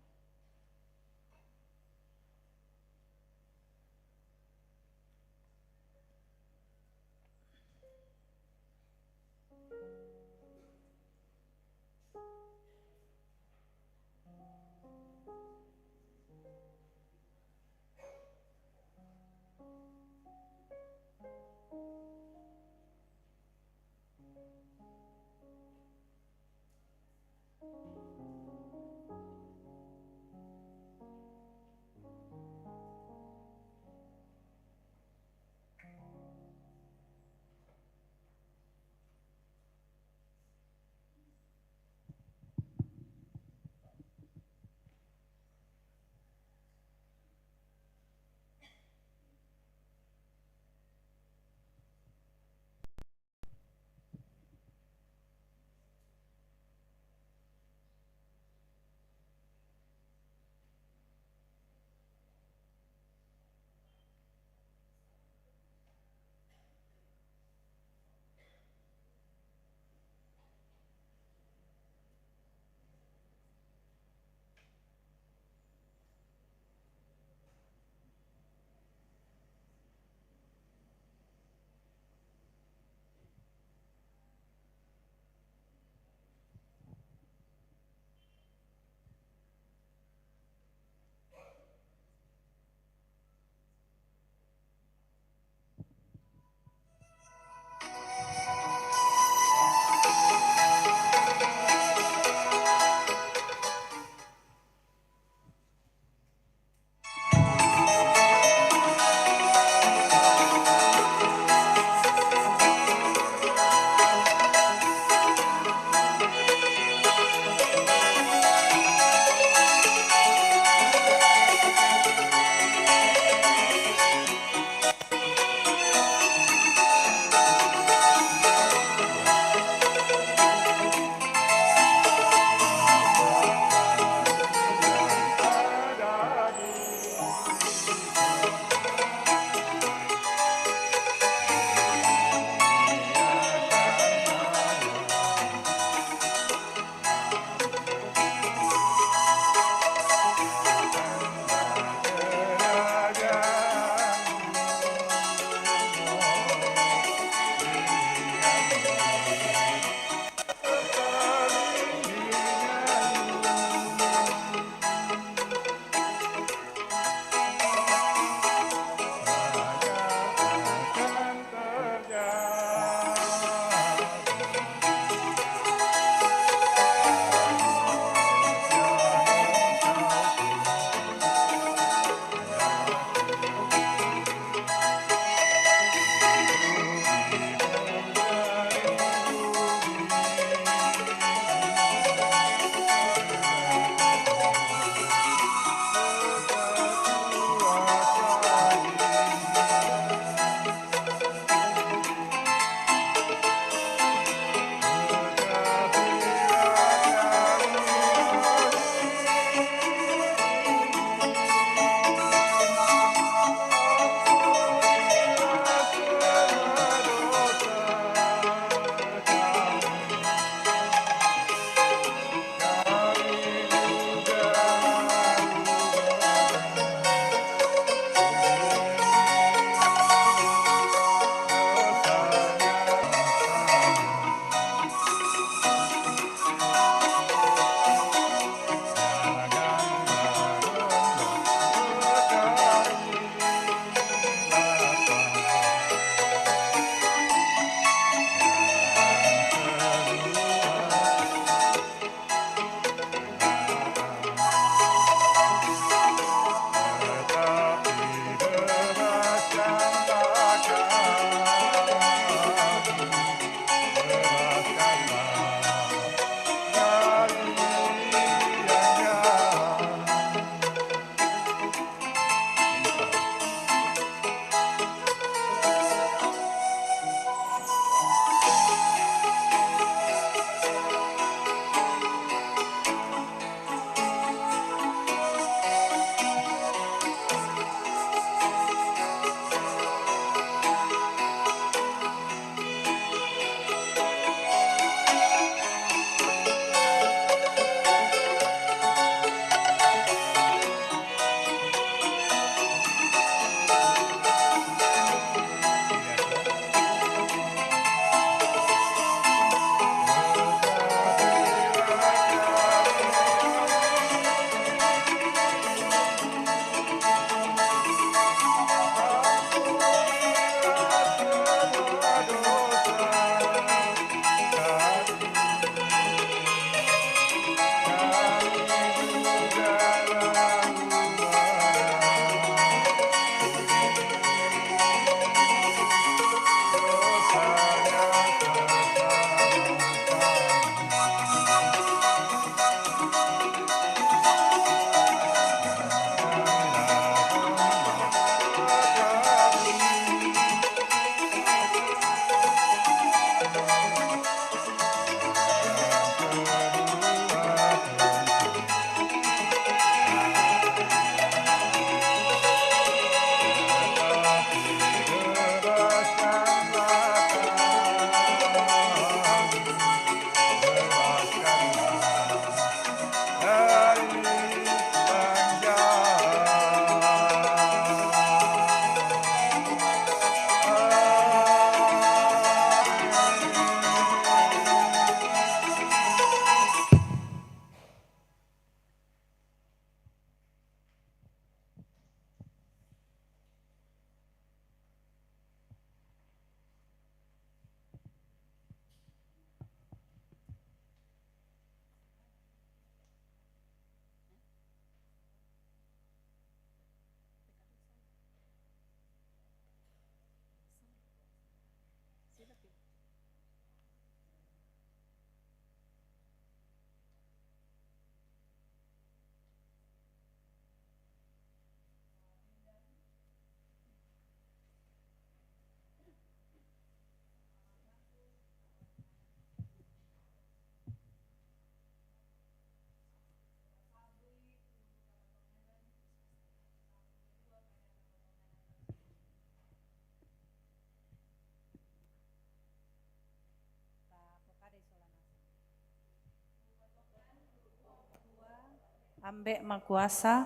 Ambe' makuasa,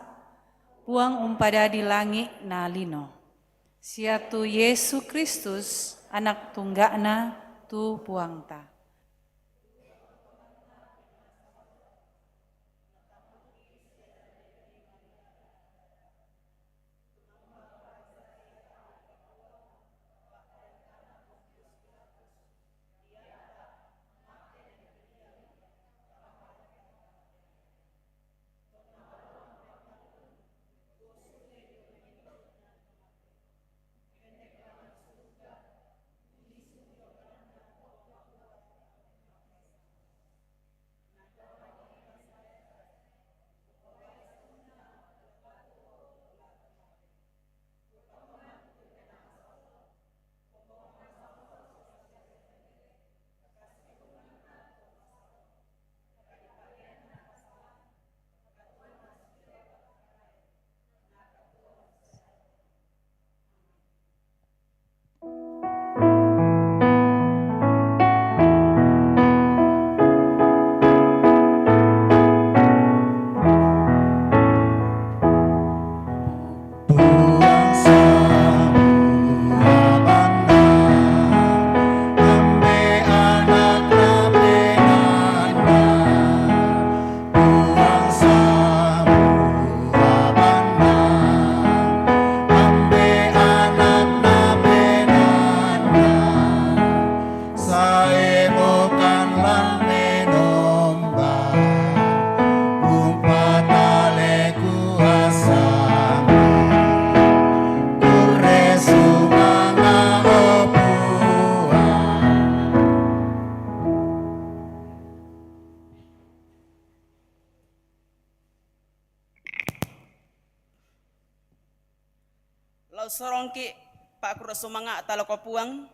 Puang umpadadi langi' na lino. Sia tu Yesu Kristus, Anak tungga'na tu Puangta. Lao sorongki' pa'kurre sumanga'ta lako Puang.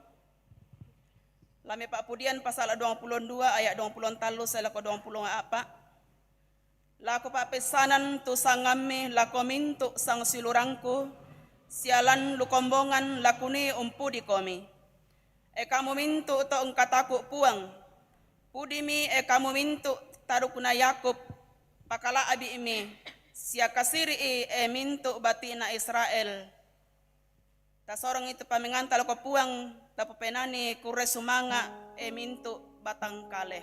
La mipa'pudian pasala' duangpulo dua aya' duangpulo tallu sae lako duangpulo a'pa'. La kupa'peissanan tu sangammi lako mintu' sangsiulurangku, sia lan lukombongan lakunii umpudikomi. E kamu mintu' to engkataku' Puang, pudimi e kamu mintu' tarukna Yakub, pakala'bi'mi, sia kasiri'i e mintu' bati'na Israel. Tasorongi tu pamenganta lako Puang, tapopenani kurre sumanga' e mintu' batang kale.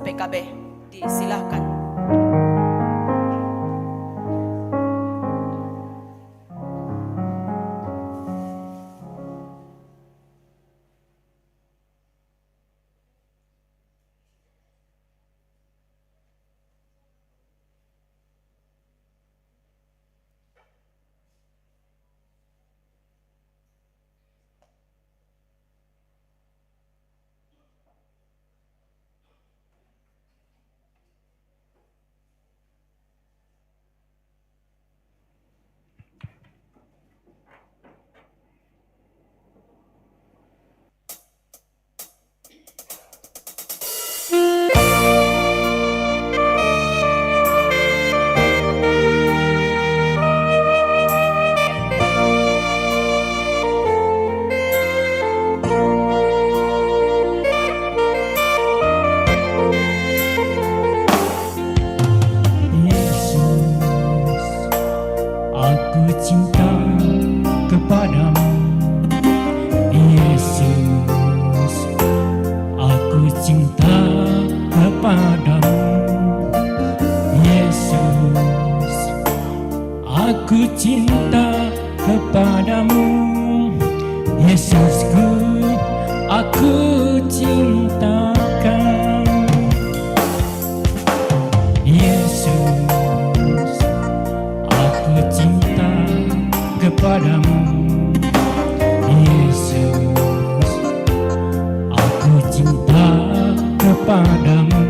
P K B, disilahkan. Yesus, aku cinta kepadamu. Yesus, aku cinta kepadamu. Yesus, aku cinta kepadamu. Yesusku, aku cinta Kau. Yesus, aku cinta kepadamu. Yesus, aku cinta kepadamu.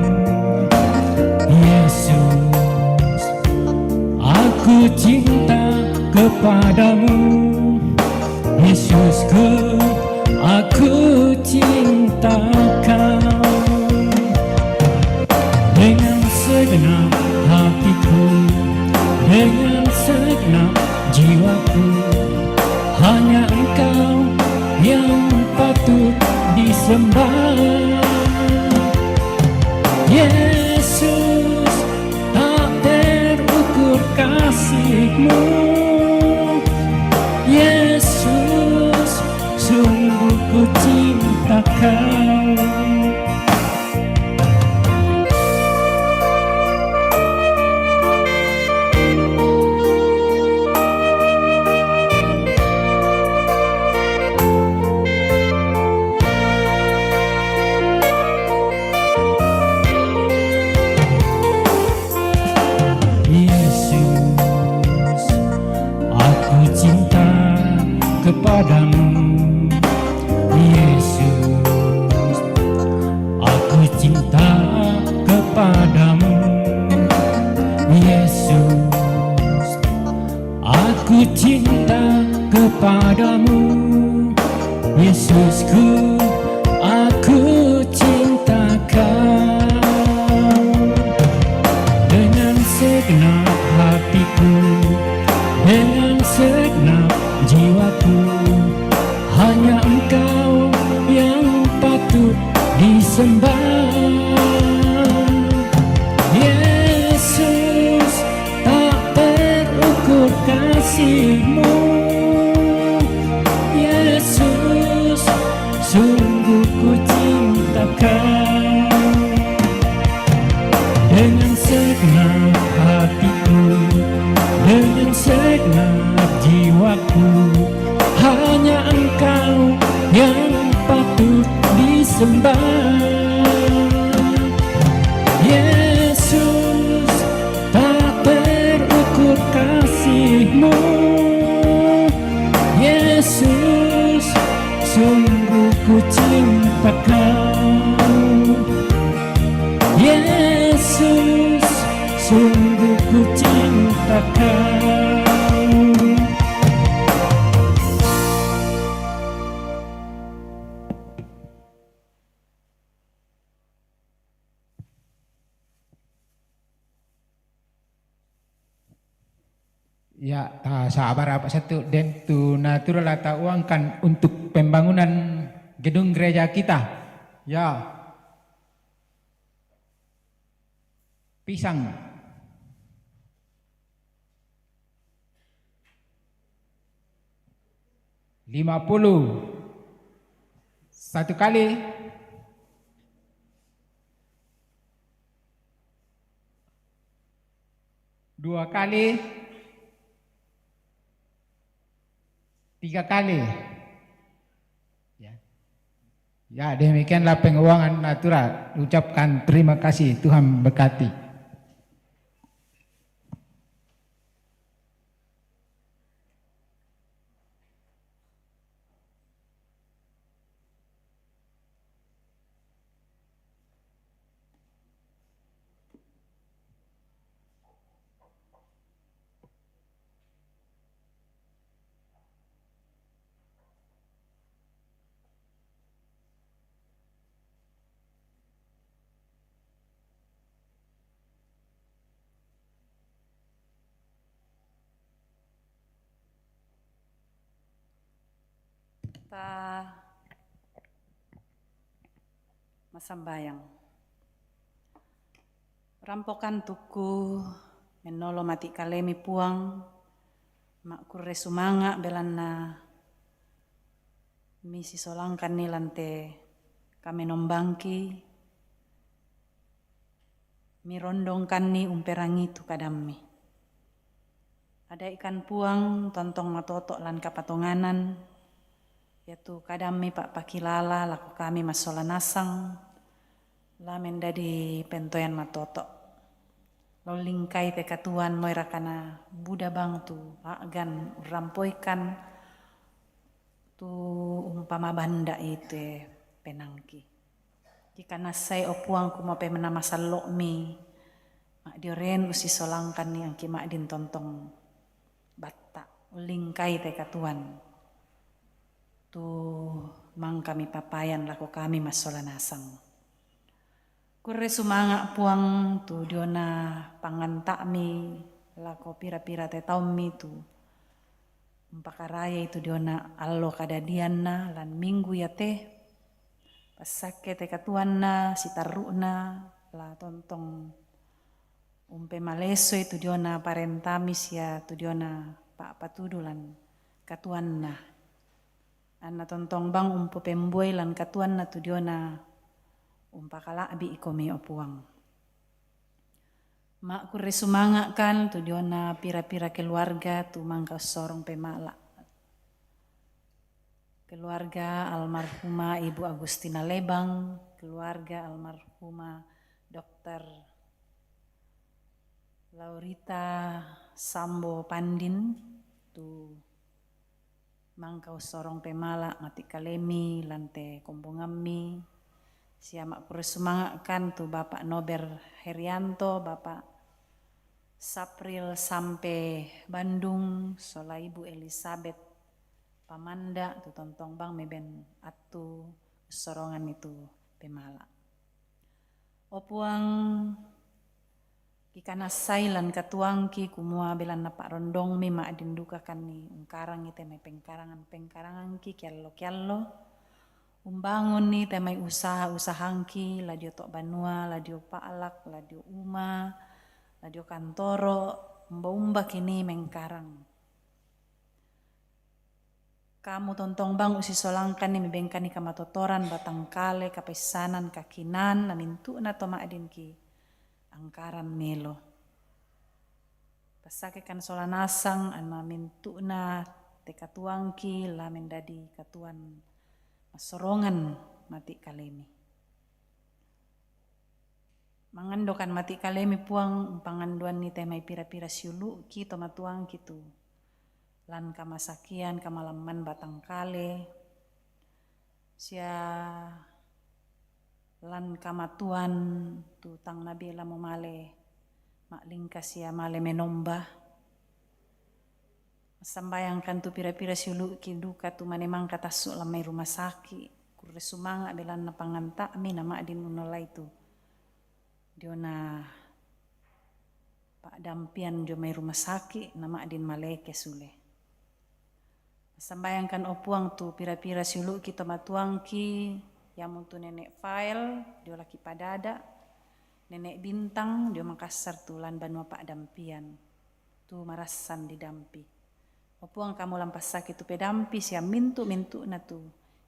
Yesus, aku cinta kepadamu. Yesusku, aku cinta Kau. Dengan segenap hatiku, dengan segenap jiwaku, hanya Engkau yang patut disembah. Yesus, tak terukur kasih-Mu. Yesus, sungguh ku cinta Kau. Yesus, aku cinta kepadamu. Yesus, aku cinta kepadamu. Yesus, aku cinta kepadamu. Yesusku, aku cinta Kau. Dengan segenap hatiku, dengan segenap jiwaku, hanya Engkau yang patut disembah. Yesus, tak terukur kasih-Mu. Yesus, sungguh ku cinta Kau. Dengan segenap hatiku, dengan segenap jiwaku, hanya Engkau yang patut disembah. Yesus, tak terukur kasih-Mu. Yesus, sungguh ku cinta Kau. Yesus, sungguh ku cinta Kau. Ya, ta sabar apa satu dan tu natura la ta uangkan untuk pembangunan gedung gereja kita. Ya. Pisang. Lima puluh. Satu kali. Dua kali, tiga kali. Ya. Ya, demikianlah penguangan natura. Ucapkan terima kasih, Tuhan berkati. Ta masambayang. Rampokan tuku mennolo mati' kalemi Puang, ma' kurre sumanga' belanna misisolangkanni lan te kamenombangki, mirondongkanni umperangi tu kadammi. Ada'ikan Puang tontong matoto' lan kapatonganan, iatu kadammi pa'pakilala lako kami massola nasang, la mendadi pentoyan matoto'. Lollingkai te katuoan moi rakana buda bang tu a'gan urrampoikan tu umpama banda'i te penangki. Kikanassai, o Puang, kumua pemena masallo'mi, ma'dioren usisolangkanni angki ma'din tontong batta', ullingkai te katuoan tu mangkami papayan lako kami massola nasang. Kurre sumanga' Puang tu diona panganta'mi lako pira-pira te taummi tu umpakarayai tu diona allo kadadianna lan minggu iate, passakke te katuoanna sitarru'na la tontong umpemalesoi tu diona parentami sia tu diona pa'patudu lan katuoanna. Anna tontong bang umpopembuai lan katuoanna tu diona umpakala'bi' ikomi, o Puang. Ma'kurre sumanga'kan tu diona pira-pira keluarga tu mangka ussorong pemala'. Keluarga almarhumah Ibu Agustina Lebang, keluarga almarhumah Dokter Laurita Sambo Pandin, tu mangka ussorong pemala' mati' kalemi lan te kombongammi, sia ma'kurre sumanga'kan tu Bapak Nober Herianto, Bapak Sapril Sampe Bandung, sola Ibu Elizabeth Pamanda, tu tontong bang meben attu ussoronganni tu pemala'. O Puang, kikanassai lan katuoangki kumua belanna pa'rondongmi ma'din dukakanni ungkarangi te mai pengkarangan-pengkarangangki kiallo-kiallo, umbangunni te mai usaha-usahangki, la dio to' banua, la dio pa'lak, la dio uma, la dio kantoro, umba-umbakini mengkarang. Kamu tontong bang usisolangkanni, mebengkanni kamatotoran, batang kale, kapaissanan, kakinaan, na mintu'na to ma'dinki angkaran melo. Passakekan sola nasang, anna mintu'na te katuoangki la mendadi katuoan massorongan mati' kalemi. Mangandokan mati' kalemi Puang, umpangandoanni te mai pira-pira siulu'ki to matuangki tu lan kamasakian, kamalamman batang kale, sia lan kamatuan tu tang nabela mo male ma'lingka sia male menomba. Massambayangkan tu pira-pira siulu'ki duka tu mane mangka tassu' lan mai rumah sakit, kurre sumanga' belanna panganta'mi na ma'din unnolai tu diona pa'dampian dio mai rumah sakit, na ma'din maleke sule. Massambayangkan, o Puang, tu pira-pira siulu'ki to matuangki, iamontu Nenek Fael, dio laki padada, Nenek Bintang, dio Makassar, tu lan banua pa'dampian, tu marassan didampi. O Puang, kamu lampassaki tu pedampi sia mintu'-mintu'na tu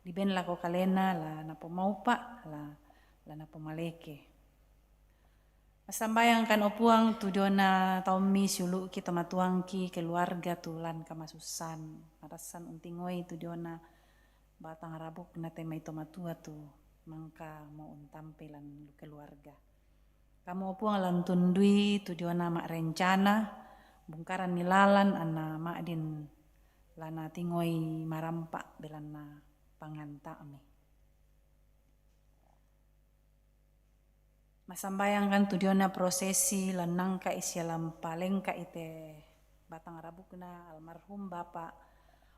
diben lako kalena, la napomaupa', la, la napomaleke. Massambayangkan, o Puang, tu diona taummi siulu'ki, tomatuangki, keluarga tu lan kamasussan. Marassan untingoi tu diona batang rabukna te mai tomatua tu mangka mo untampe lan keluarga. Kamu, o Puang, lan tundui tu diona ma'rencana, bungkaranni lalan anna ma'din lana tingoi marampa belanna panganta'mi. Massambayangkan tu diona prosesi lan nangka'i sia lan palengka'i te batang rabukna almarhum Bapak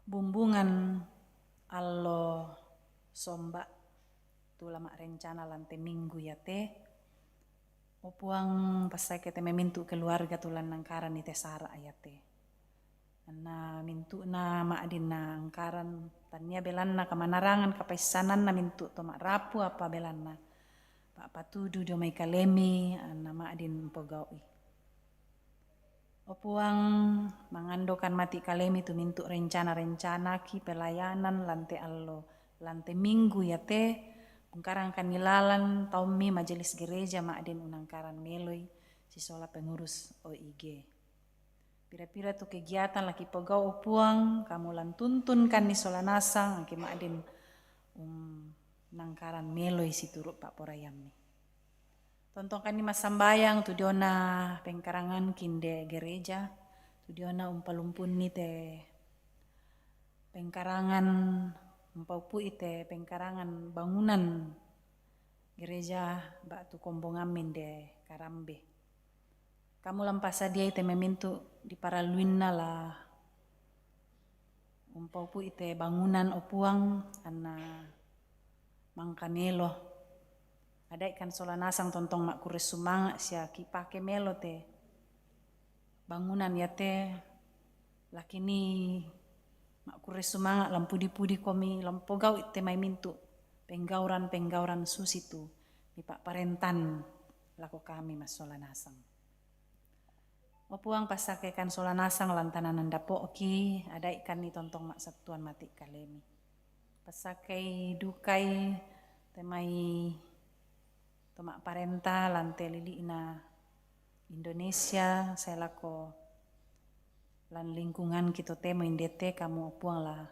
Bumbungan allo somba tu la ma'rencana lan te minggu iate. O Puang, passake te memintu keluarga tu lan nangkaranni te sara iate. Anna mintu'na ma'din naangkaran, tania belanna kamanarangan kapaissananna mintu to ma'rapu apa belanna pa'patudu dio mai kalemi, anna ma'din mpogau'i. O Puang, mangandokan mati kalemi tu mintu rencana-rencanaki pelayanan lan te allo, lan te minggu iate, bungkarangkanni lalan taummi majelis gereja ma'din unangkaran meloi sisola pengurus O I G. Pira-pira tu kegiatan laki pogau, o Puang, kamu lan tuntunkanni sola nasang, angke ma'din, um, nangkaran meloi situru pa'poraiammi. Tontongkanni massambayang tu diona pengkaranganki inde gereja, tu diona umpalumpunni te pengkarangan, umpaupu'i te pengkarangan bangunan gereja ba'tu kombongammi inde Karambe. Kamu lan pasadiai te memintu diparalluinna la umpaupu'i te bangunan, o Puang, anna mangka melo. Adaikan sola nasang tontong ma'kurre sumanga sia kipake melo te bangunan iate, lakini ma'kurre sumanga lan pudi-pudi komi, lan pogau'i te mai mintu penggauran-penggauran susitu mipa'parentan lako kami massola nasang. O Puang, passakekan sola nasang lan tananan dapo'ki, adaikanni tontong ma'sattuan mati kalemi. Passakei dukai te mai to ma'parenta lan te lili'na Indonesia, sae lako lan lingkunganki totemo indete, kamu, o Puang, la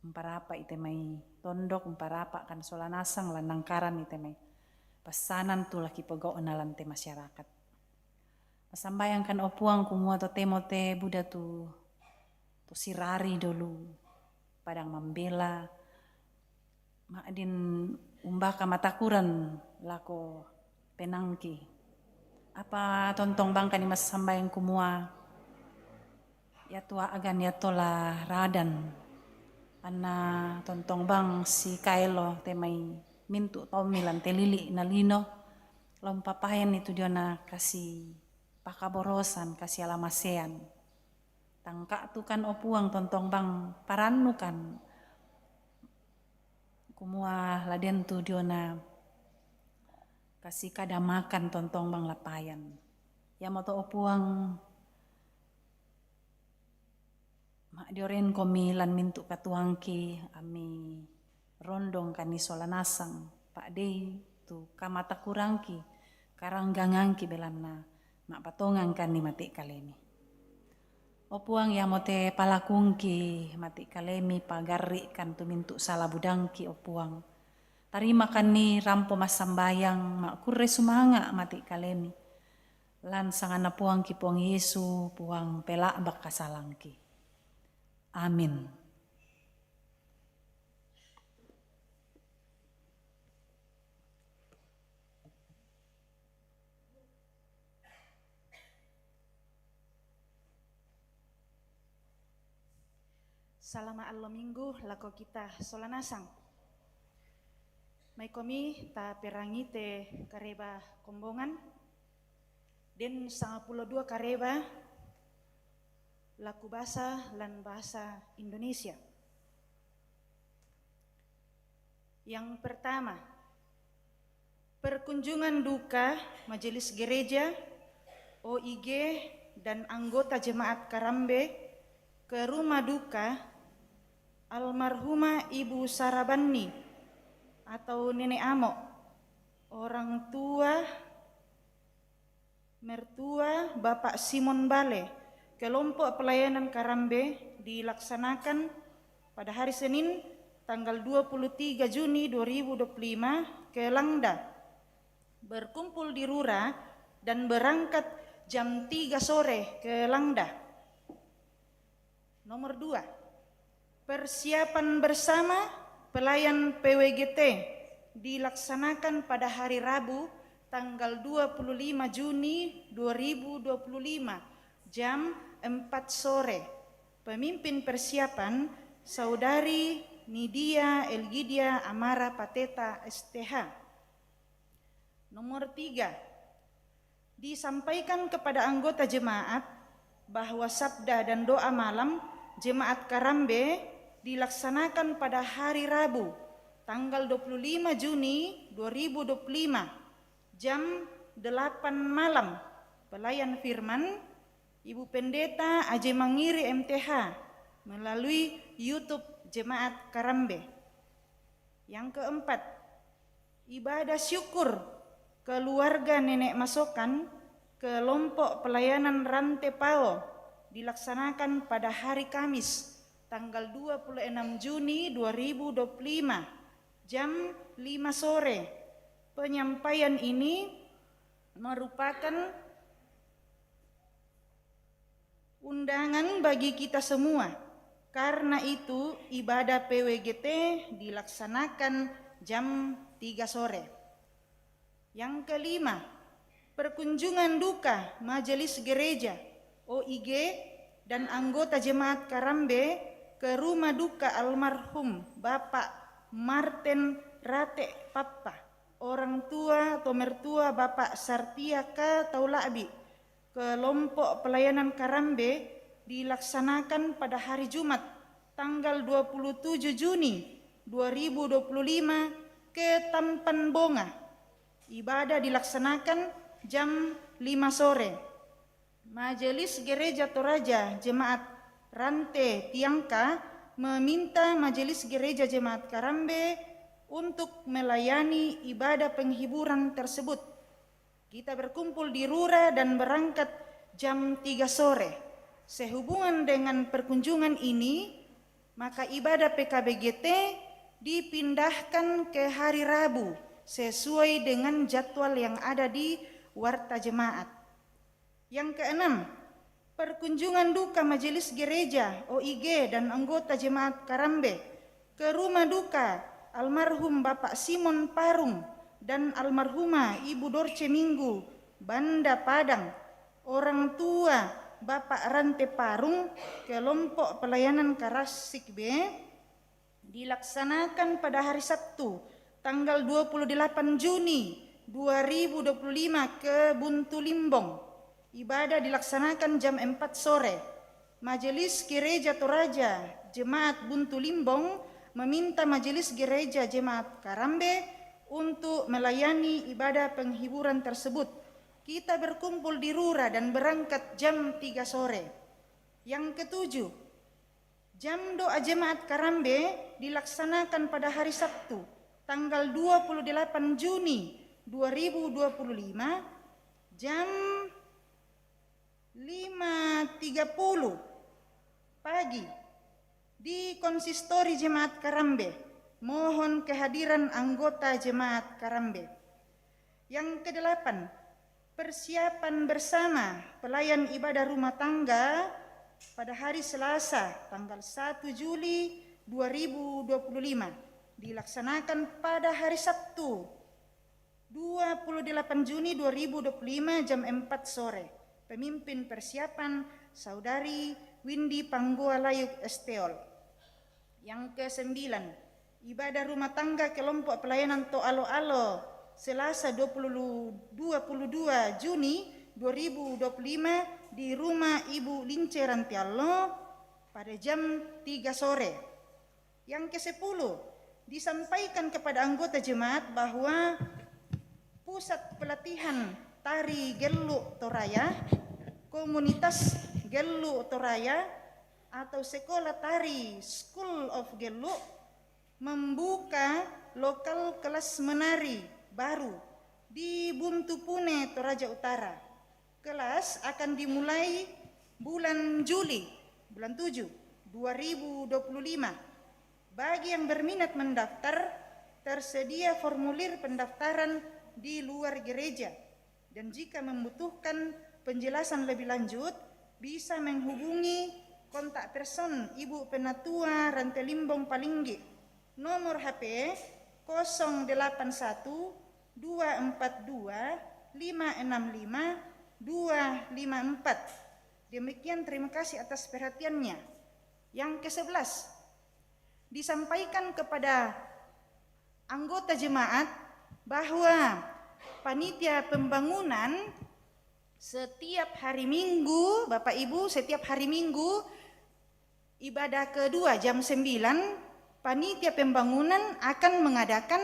umparapa i te mai tondok, umparapa kan sola nasang lan nangkaran i te mai passanan tu laki pogau'na lan te masyarakat. Massambayangkan, o Puang, kumua totemo te buda tu, to sirari dolu padang mambela, ma'din umbaka matakuran lako penangki. Apa tontong bangkani massambayang kumua, ia tua agan ia tola radan, anna tontong bang sikaelo te mai mintu tommi lan te lili na lino, la umpapayanni tu diona kasi pakaborosan, kasi alamasean. Tangka'tukan, o Puang, tontong bang parannukan, kumua la den tu diona kasi kadamakan tontong bang lapayan. Iamoto, o Puang, ma'diorenkomi lan mintu katuangki, ami rondongkanni sola nasang, pa'dei tu kamatakurangki, karanggangangki belanna ma'patongangkanni mati kalemi. O Puang, iamote palakungki mati kalemi, pagarri'kan tu mintu sala budangki, o Puang. Tarimakanni rampo massambayang, ma'kurre sumanga mati kalemi. Lan sanganna Puangki Puang Yesu, Puang pela'bak kasalangki. Amin. Salama allo Minggu lako kita sola nasang. Maikomi taperangi te kareba kombongan, den sangapulo dua kareba laku basa lan bahasa Indonesia. Yang pertama, perkunjungan duka Majelis Gereja, O I G, dan anggota jemaat Karambe ke rumah duka almarhumah Ibu Sarabanni atau Nenek Amo, orang tua Mertua Bapak Simon Bale, kelompok pelayanan Karambe dilaksanakan pada hari Senin tanggal dua puluh tiga Juni dua ribu dua puluh lima ke Langda. Berkumpul di Rura dan berangkat jam tiga sore ke Langda. Nomor dua, persiapan bersama pelayan P W G T dilaksanakan pada hari Rabu tanggal dua puluh lima Juni dua ribu dua puluh lima jam empat sore. Pemimpin persiapan Saudari Nidia Elgidia Amara Pateta S T H. Nomor tiga, disampaikan kepada anggota jemaat bahwa sabda dan doa malam jemaat Karambe dilaksanakan pada hari Rabu, tanggal dua puluh lima Juni dua ribu dua puluh lima, jam delapan malam. Pelayan firman, Ibu Pendeta Aje Mangiri M T H, melalui YouTube Jemaat Karambe. Yang keempat, ibadah syukur keluarga Nenek Masokan kelompok pelayanan Rante Pao dilaksanakan pada hari Kamis, tanggal dua puluh enam Juni dua ribu dua puluh lima, jam lima sore. Penyampaian ini merupakan undangan bagi kita semua. Karena itu, ibadah P W G T dilaksanakan jam tiga sore. Yang kelima, perkunjungan duka Majelis Gereja, O I G, dan anggota jemaat Karambe ke rumah duka almarhum Bapak Martin Rate Pappa, orang tua atau mertua Bapak Sartia K. Taulabi, kelompok pelayanan Karambe dilaksanakan pada hari Jumat, tanggal dua puluh tujuh Juni dua ribu dua puluh lima, ke Tampan Bonga. Ibadah dilaksanakan jam lima sore. Majelis Gereja Toraja Jemaat Rante Tiangka meminta Majelis Gereja Jemaat Karambe untuk melayani ibadah penghiburan tersebut. Kita berkumpul di Rura dan berangkat jam tiga sore. Sehubungan dengan perkunjungan ini, maka ibadah P K B G T dipindahkan ke hari Rabu sesuai dengan jadwal yang ada di Warta Jemaat. Yang keenam, perkunjungan duka Majelis Gereja, O I G, dan anggota jemaat Karambe ke rumah duka almarhum Bapak Simon Parung dan almarhumah Ibu Dorce Minggu, Banda Padang, orang tua Bapak Rante Parung, kelompok pelayanan Karasik B, dilaksanakan pada hari Sabtu, tanggal dua puluh delapan Juni dua ribu dua puluh lima, ke Buntu Limbong. Ibadah dilaksanakan jam empat sore. Majelis Gereja Toraja Jemaat Buntu Limbong meminta Majelis Gereja Jemaat Karambe untuk melayani ibadah penghiburan tersebut. Kita berkumpul di Rura dan berangkat jam tiga sore. Yang ketujuh, jam doa jemaat Karambe dilaksanakan pada hari Sabtu, tanggal dua puluh delapan Juni dua ribu dua puluh lima, jam lima tiga puluh pagi di Konsistori Jemaat Karambe. Mohon kehadiran anggota jemaat Karambe. Yang kedelapan, persiapan bersama pelayan ibadah rumah tangga pada hari Selasa, tanggal satu Juli dua ribu dua puluh lima, dilaksanakan pada hari Sabtu, dua puluh delapan Juni dua ribu dua puluh lima, jam empat sore. Pemimpin persiapan, Saudari Windy Panggoa Layuk Esteol. Yang kesembilan, ibadah rumah tangga kelompok pelayanan To'alo-alo, Selasa dua puluh, dua puluh dua Juni dua ribu dua puluh lima, di rumah Ibu Lince Rantiallo pada jam tiga sore. Yang kesepuluh, disampaikan kepada anggota jemaat bahwa pusat pelatihan tari Gellu Toraya, komunitas Gellu Toraya, atau sekolah tari School of Gellu membuka lokal kelas menari baru di Buntu Pune, Toraja Utara. Kelas akan dimulai bulan Juli, bulan tujuh, dua ribu dua puluh lima. Bagi yang berminat mendaftar, tersedia formulir pendaftaran di luar gereja. Dan jika membutuhkan penjelasan lebih lanjut, bisa menghubungi kontak person Ibu Penatua Rantelimbong Palinggi. Nomor H P kosong delapan satu dua empat dua lima enam lima dua lima empat. Demikian, terima kasih atas perhatiannya. Yang kesebelas, disampaikan kepada anggota jemaat bahwa panitia pembangunan setiap hari Minggu, Bapak Ibu, setiap hari Minggu ibadah kedua jam sembilan, panitia pembangunan akan mengadakan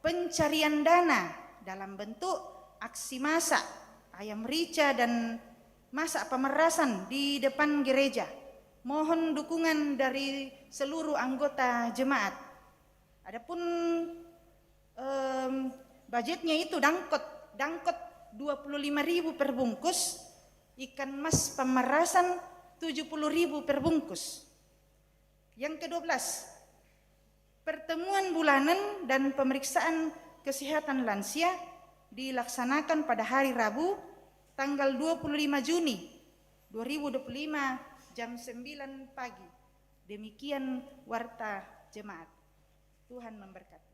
pencarian dana dalam bentuk aksi masak, ayam rica, dan masak pemerasan di depan gereja. Mohon dukungan dari seluruh anggota jemaat. Adapun, em, budgetnya itu dangkot, dangkot dua puluh lima ribu per bungkus, ikan mas pemerasan tujuh puluh ribu per bungkus. Yang kedua belas, pertemuan bulanan dan pemeriksaan kesehatan lansia dilaksanakan pada hari Rabu, tanggal dua puluh lima Juni dua ribu dua puluh lima, jam sembilan pagi. Demikian warta jemaat. Tuhan memberkati.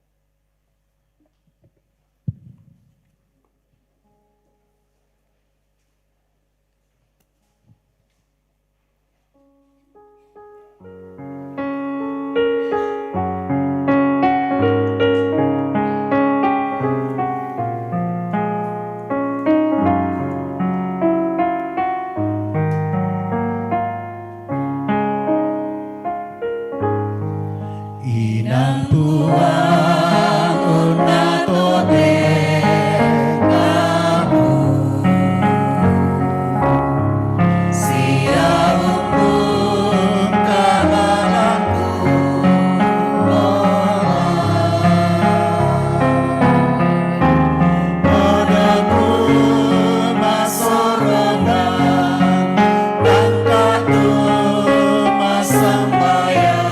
Inang Puang, una tote kamu, sia umbung kalalangku. Odoku masorongan, tangkatu masambayang,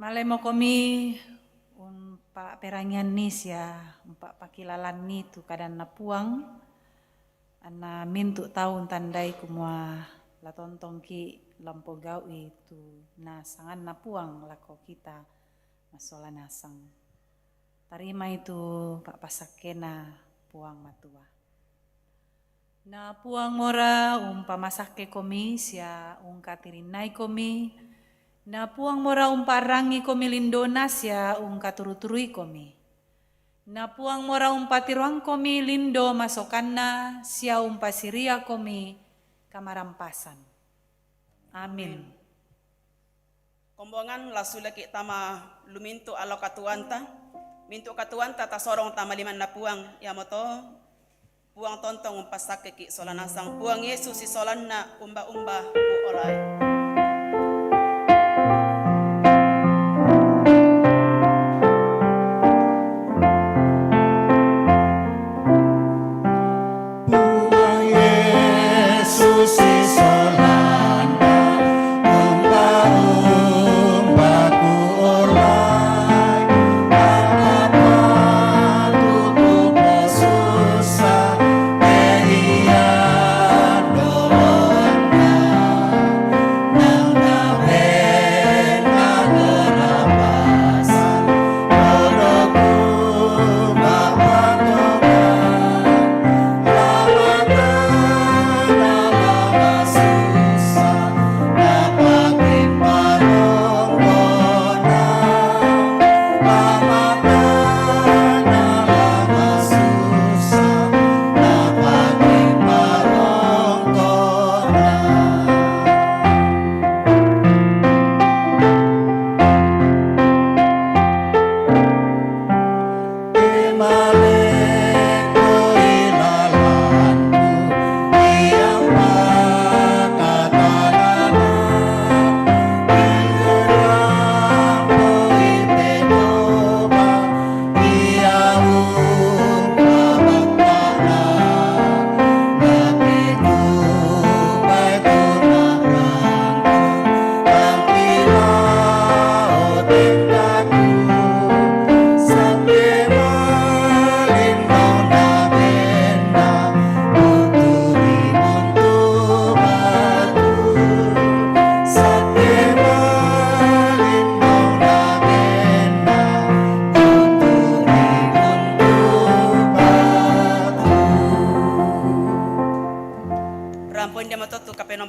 Malemo komi umpa perangian ni sia umpa pakilalan ni tu kadanna Puang, anna mintu tau untandai kumua la tontongki la umpogau'i tu nasanganna Puang lako kita massola nasang. Tarimai tu pa'pasakkena Puang Matua. Na Puang mora umpamasakke komi sia ungkatirinnai komi. Na Puang mora umparangi komi lindona sia ungkaturu-turui komi. Na Puang mora umpatiroang komi lindo masokanna sia umpasiria komi kamarampasan. Amin. Kombongan la suleki tama lumintu allo katuanta, mintu katuanta tasorong tama limanna Puang, iamoto Puang tontong umpassakkeki sola nasang. Puang Yesus sisolanna umba-umba kuolai. Puang Yesus sisolanna umba-umba kuolai, angkapa tuku pesusa peian doanna.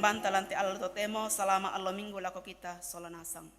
Santa lan te allo totemo, salama allo Minggu lako kita sola nasang.